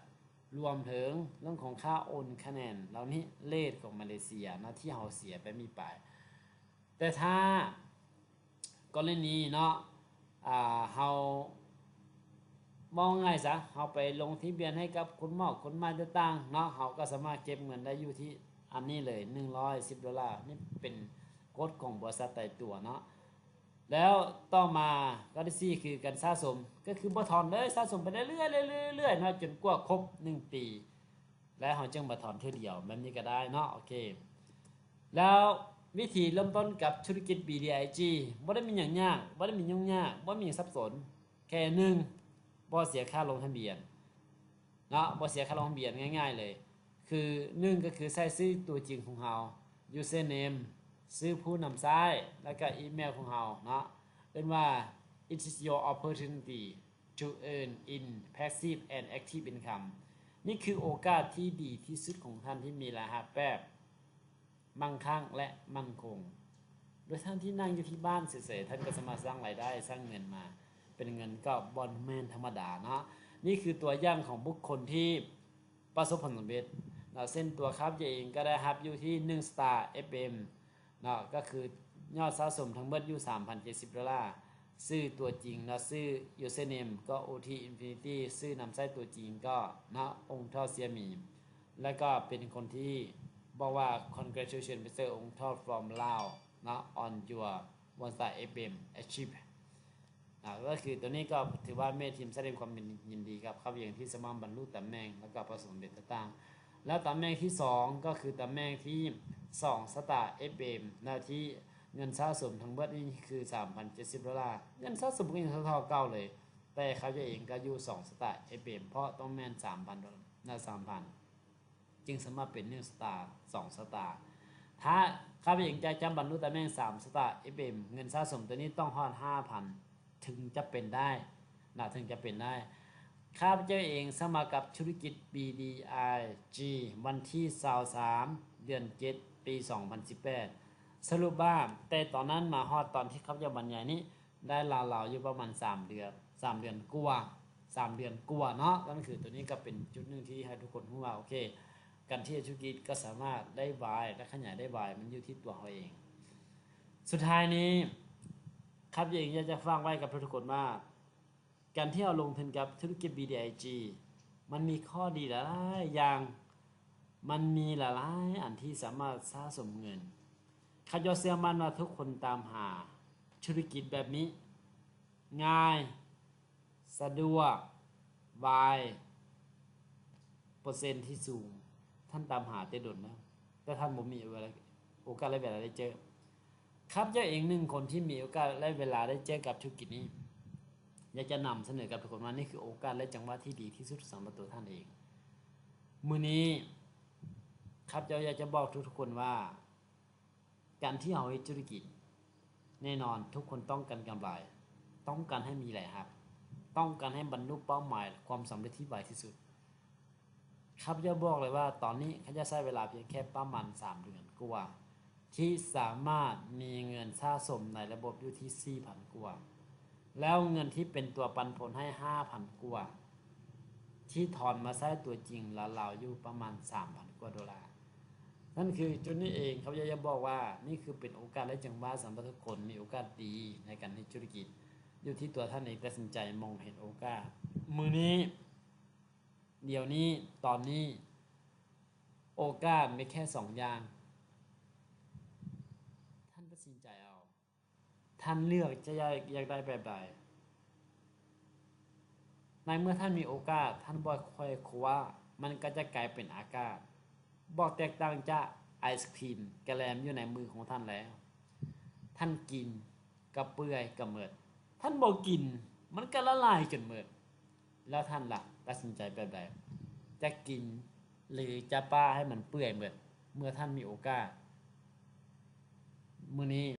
ລວມເຖິງເລື່ອງຂອງຄ່າໂອນຄະແນນເຫຼົ່ານີ້ ເຣດຂອງມາເລເຊຍເນາະ ທີ່ເຮົາເສຍໄປມີປາຍ. ແຕ່ຖ້າກໍລະນີເນາະ ອ່າ ເຮົາ ເວົ້າງ່າຍຊະ ເຮົາໄປລົງທະບຽນໃຫ້ກັບຄົນໝໍ ຄົນໃໝ່ຕ່າງໆເນາະ ເຮົາກໍສາມາດເກັບເງິນໄດ້ຢູ່ທີ່ອັນນີ້ເລີຍ ໜຶ່ງຮ້ອຍສິບໂດລາ. ນີ້ເປັນກົດຂອງບໍລິສັດຕາຍຕົວເນາະ. ແລ້ວຕໍ່ມາຂໍ້ທີສີ່ ຄືການສະສົມ ກໍຄືບໍ່ຖອນເລີຍ ສະສົມໄປເລື້ອຍໆ ເລື້ອຍໆເນາະ ຈົນກວ່າຄົບໜຶ່ງປີ ແລ້ວເຮົາຈຶ່ງມາຖອນເທື່ອດຽວ ແບບນີ້ກໍໄດ້ເນາະ. ໂອເຄ ແລ້ວວິທີເລີ່ມຕົ້ນກັບທຸລະກິດ ບີ ດີ ໄອ ຈີ ບໍ່ໄດ້ມີຫຍັງຍາກ ບໍ່ໄດ້ມີຫຍຸ້ງຍາກ ບໍ່ມີຫຍັງສັບສົນ ແຄ່ໜຶ່ງ ບໍ່ເສຍຄ່າລົງທະບຽນເນາະ ບໍ່ເສຍຄ່າລົງທະບຽນ ງ່າຍໆເລີຍ ຄື ໜຶ່ງ ກໍຄືໃສ່ຊື່ຕົວຈິງຂອງເຮົາ username ຊື່ຜູ້ນຳໃຊ້ ແລ້ວກໍອີເມວຂອງເຮົາເນາະ ເອີ້ນວ່າ It is your opportunity to earn in passive and active income. ນີ້ຄືໂອກາດທີ່ດີທີ່ສຸດຂອງທ່ານທີ່ມີລາຍຮັບແບບໝັ້ງຄັ່ງ ແລະ ໝັ້ນຄົງ ໂດຍທ່ານທີ່ນັ່ງຢູ່ທີ່ບ້ານເສຍໆ ທ່ານກໍສາມາດສ້າງລາຍໄດ້ ສ້າງເງິນມາເປັນເງິນ ກໍບໍ່ແມ່ນທຳມະດາເນາະ. ນີ້ຄືຕົວຢ່າງຂອງບຸກຄົນທີ່ປະສົບຜົນສຳເລັດເນາະ ເຊັ່ນຕົວຂ້າພະເຈົ້າເອງກໍໄດ້ຮັບຢູ່ທີ່ໜຶ່ງສະຕາ ເອຟເອັມ ເນາະ ກໍຄືຍອດສະສົມທັງໝົດຢູ່ສາມພັນເຈັດສິບໂດລາ, ຊື່ຕົວຈິງເນາະ ຊື່ username ກໍ ໂອ ທີ Infinity, ຊື່ນຳໃຊ້ຕົວຈິງກໍເນາະ ອົງທອດ ເຊຍໝີ ແລ້ວກໍເປັນຄົນທີ່ບອກວ່າ Congratulations Mister ອົງທອດ from Lao ເນາະ on your one star ເອຟເອັມ achieve. ອ່າ ກໍຄືຕົວນີ້ກໍຖືວ່າແມ່ທີມສະແດງຄວາມຍິນດີກັບຂ້າພະເຈົ້າເອງທີ່ສາມາດບັນລຸຕຳແໜ່ງ ແລ້ວກໍປະສົບຜົນສຳເລັດຕ່າງໆ. ແລ້ວຕຳແໜ່ງທີສອງ ກໍຄືຕຳແໜ່ງທີ່ສອງສະຕາ ເອຟເອັມ ແລ້ວທີ່ເງິນສະສົມທັງເບິດນີ້ຄືສາມພັນເຈັດສິບໂດລາ. ເງິນສະສົມກໍຍັງເທົ່າເກົ່າເລີຍ, ແຕ່ຂ້າພະເຈົ້າເອງກໍຢູ່ສອງສະຕາ ເອຟເອັມ ເພາະຕ້ອງແມ່ນສາມພັນໂດລາ ສາມພັນ ຈຶ່ງສາມາດເປັນໜຶ່ງສະຕາ ສອງສະຕາ. ຖ້າຂ້າພະເຈົ້າເອງຈະຈຳບັນລຸຕຳແໜ່ງສາມສະຕາ ເອຟເອັມ ເງິນສະສົມຕົວນີ້ຕ້ອງຮອດຫ້າພັນ ເຖິງຈະເປັນໄດ້ນະ ເຖິງຈະເປັນໄດ້. ຂ້າພະເຈົ້າເອງສະໝັກກັບທຸລະກິດ ບີ ດີ ໄອ ຈີ ວັນທີຊາວສາມ ເດືອນເຈັດ ປີສອງພັນສິບແປດ. ສະຫຼຸບວ່າແຕ່ຕອນນັ້ນມາຮອດຕອນທີ່ຂ້າພະເຈົ້າບັນຍາຍນີ້ ໄດ້ລາວໆຢູ່ປະມານສາມເດືອນ ສາມເດືອນກວ່າ ສາມເດືອນກວ່າເນາະ. ກໍຄືຕົວນີ້ກໍເປັນຈຸດໜຶ່ງທີ່ໃຫ້ທຸກຄົນຮູ້ວ່າ ໂອເຄ ການທີ່ເຮັດທຸລະກິດກໍສາມາດໄດ້ວາຍ ແລະ ຂະຫຍາຍໄດ້ວາຍ ມັນຢູ່ທີ່ຕົວເຮົາເອງ. ສຸດທ້າຍນີ້ ຄັບເອງຢາກຈະຝາກໄວ້ກັບທຸກໆຄົນວ່າ ການທີ່ເຮົາລົງທຶນກັບທຸລະກິດ ບີ ດີ ໄອ ຈີ ມັນມີຂໍ້ດີຫຼາຍໆຢ່າງ ມັນມີຫຼາຍໆອັນທີ່ສາມາດສະສົມເງິນ. ຂ້າພະເຈົ້າເຊື່ອໝັ້ນວ່າທຸກຄົນຕາມຫາທຸລະກິດແບບນີ້ ງ່າຍ ສະດວກ ໄວ ເປີເຊັນທີ່ສູງ. ທ່ານຕາມຫາແຕ່ດົນແລ້ວ ແຕ່ທ່ານບໍ່ມີໂອກາດ ແລະ ເວລາໄດ້ເຈີ. ຂ້າພະເຈົ້າເອງໜຶ່ງຄົນທີ່ມີໂອກາດ ແລະ ເວລາໄດ້ເຈີກັບທຸລະກິດນີ້ ຢາກຈະນຳສະເໜີກັບທຸກຄົນວ່າ ນີ້ຄືໂອກາດ ແລະ ຈັງຫວະທີ່ດີທີ່ສຸດສຳລັບຕົວທ່ານເອງ. ມື້ນີ້ ຂ້າພະເຈົ້າຢາກຈະບອກທຸກໆຄົນວ່າ ການທີ່ເຮົາເຮັດທຸລະກິດ ແນ່ນອນທຸກຄົນຕ້ອງການກຳໄລ, ຕ້ອງການໃຫ້ມີລາຍຮັບ, ຕ້ອງການໃຫ້ບັນລຸເປົ້າໝາຍຄວາມສຳເລັດທີ່ໄວທີ່ສຸດ. ຂ້າພະເຈົ້າບອກເລີຍວ່າ ຕອນນີ້ຂ້າພະເຈົ້າໃຊ້ເວລາພຽງແຄ່ປະມານສາມເດືອນກວ່າ ທີ່ສາມາດມີເງິນສະສົມໃນລະບົບຢູ່ທີ່ສີ່ພັນກວ່າ ແລ້ວເງິນທີ່ເປັນຕົວປັນຜົນໃຫ້ຫ້າພັນກວ່າ ທີ່ຖອນມາໃຊ້ຕົວຈິງລາວໆຢູ່ປະມານສາມພັນກວ່າໂດລາ. ນັ້ນຄືຈຸດນີ້ເອງ ຂ້າພະເຈົ້າຢາກບອກວ່າ ນີ້ຄືເປັນໂອກາດ ແລະ ຈັງຫວະສຳລັບທຸກຄົນ ມີໂອກາດດີໃນການເຮັດທຸລະກິດ ຢູ່ທີ່ຕົວທ່ານເອງຕັດສິນໃຈມອງເຫັນໂອກາດ. ມື້ນີ້ ດຽວນີ້ ຕອນນີ້ ໂອກາດມີແຄ່ສອງຢ່າງ ທ່ານຕັດສິນໃຈເອົາ ທ່ານເລືອກຈະຢາກ ຢາກໄດ້ແບບໃດ. ໃນເມື່ອທ່ານມີໂອກາດ, ທ່ານບໍ່ຄ່ອຍຄົວ, ມັນກໍຈະກາຍເປັນອາກາດ. ບໍ່ແຕກຕ່າງຈາກໄອສຄຣີມກະແລັມຢູ່ໃນມືຂອງທ່ານແລ້ວ. ທ່ານກິນກໍເປື່ອຍກໍໝົດ. ທ່ານບໍ່ກິນ, ມັນກໍລະລາຍຈົນໝົດ. ແລ້ວທ່ານລະ ຕັດສິນໃຈແບບໃດ? ຈະກິນ ຫຼື ຈະປະໃຫ້ມັນເປື່ອຍໝົດ ເມື່ອທ່ານມີໂອກາດ? ມື້ນີ້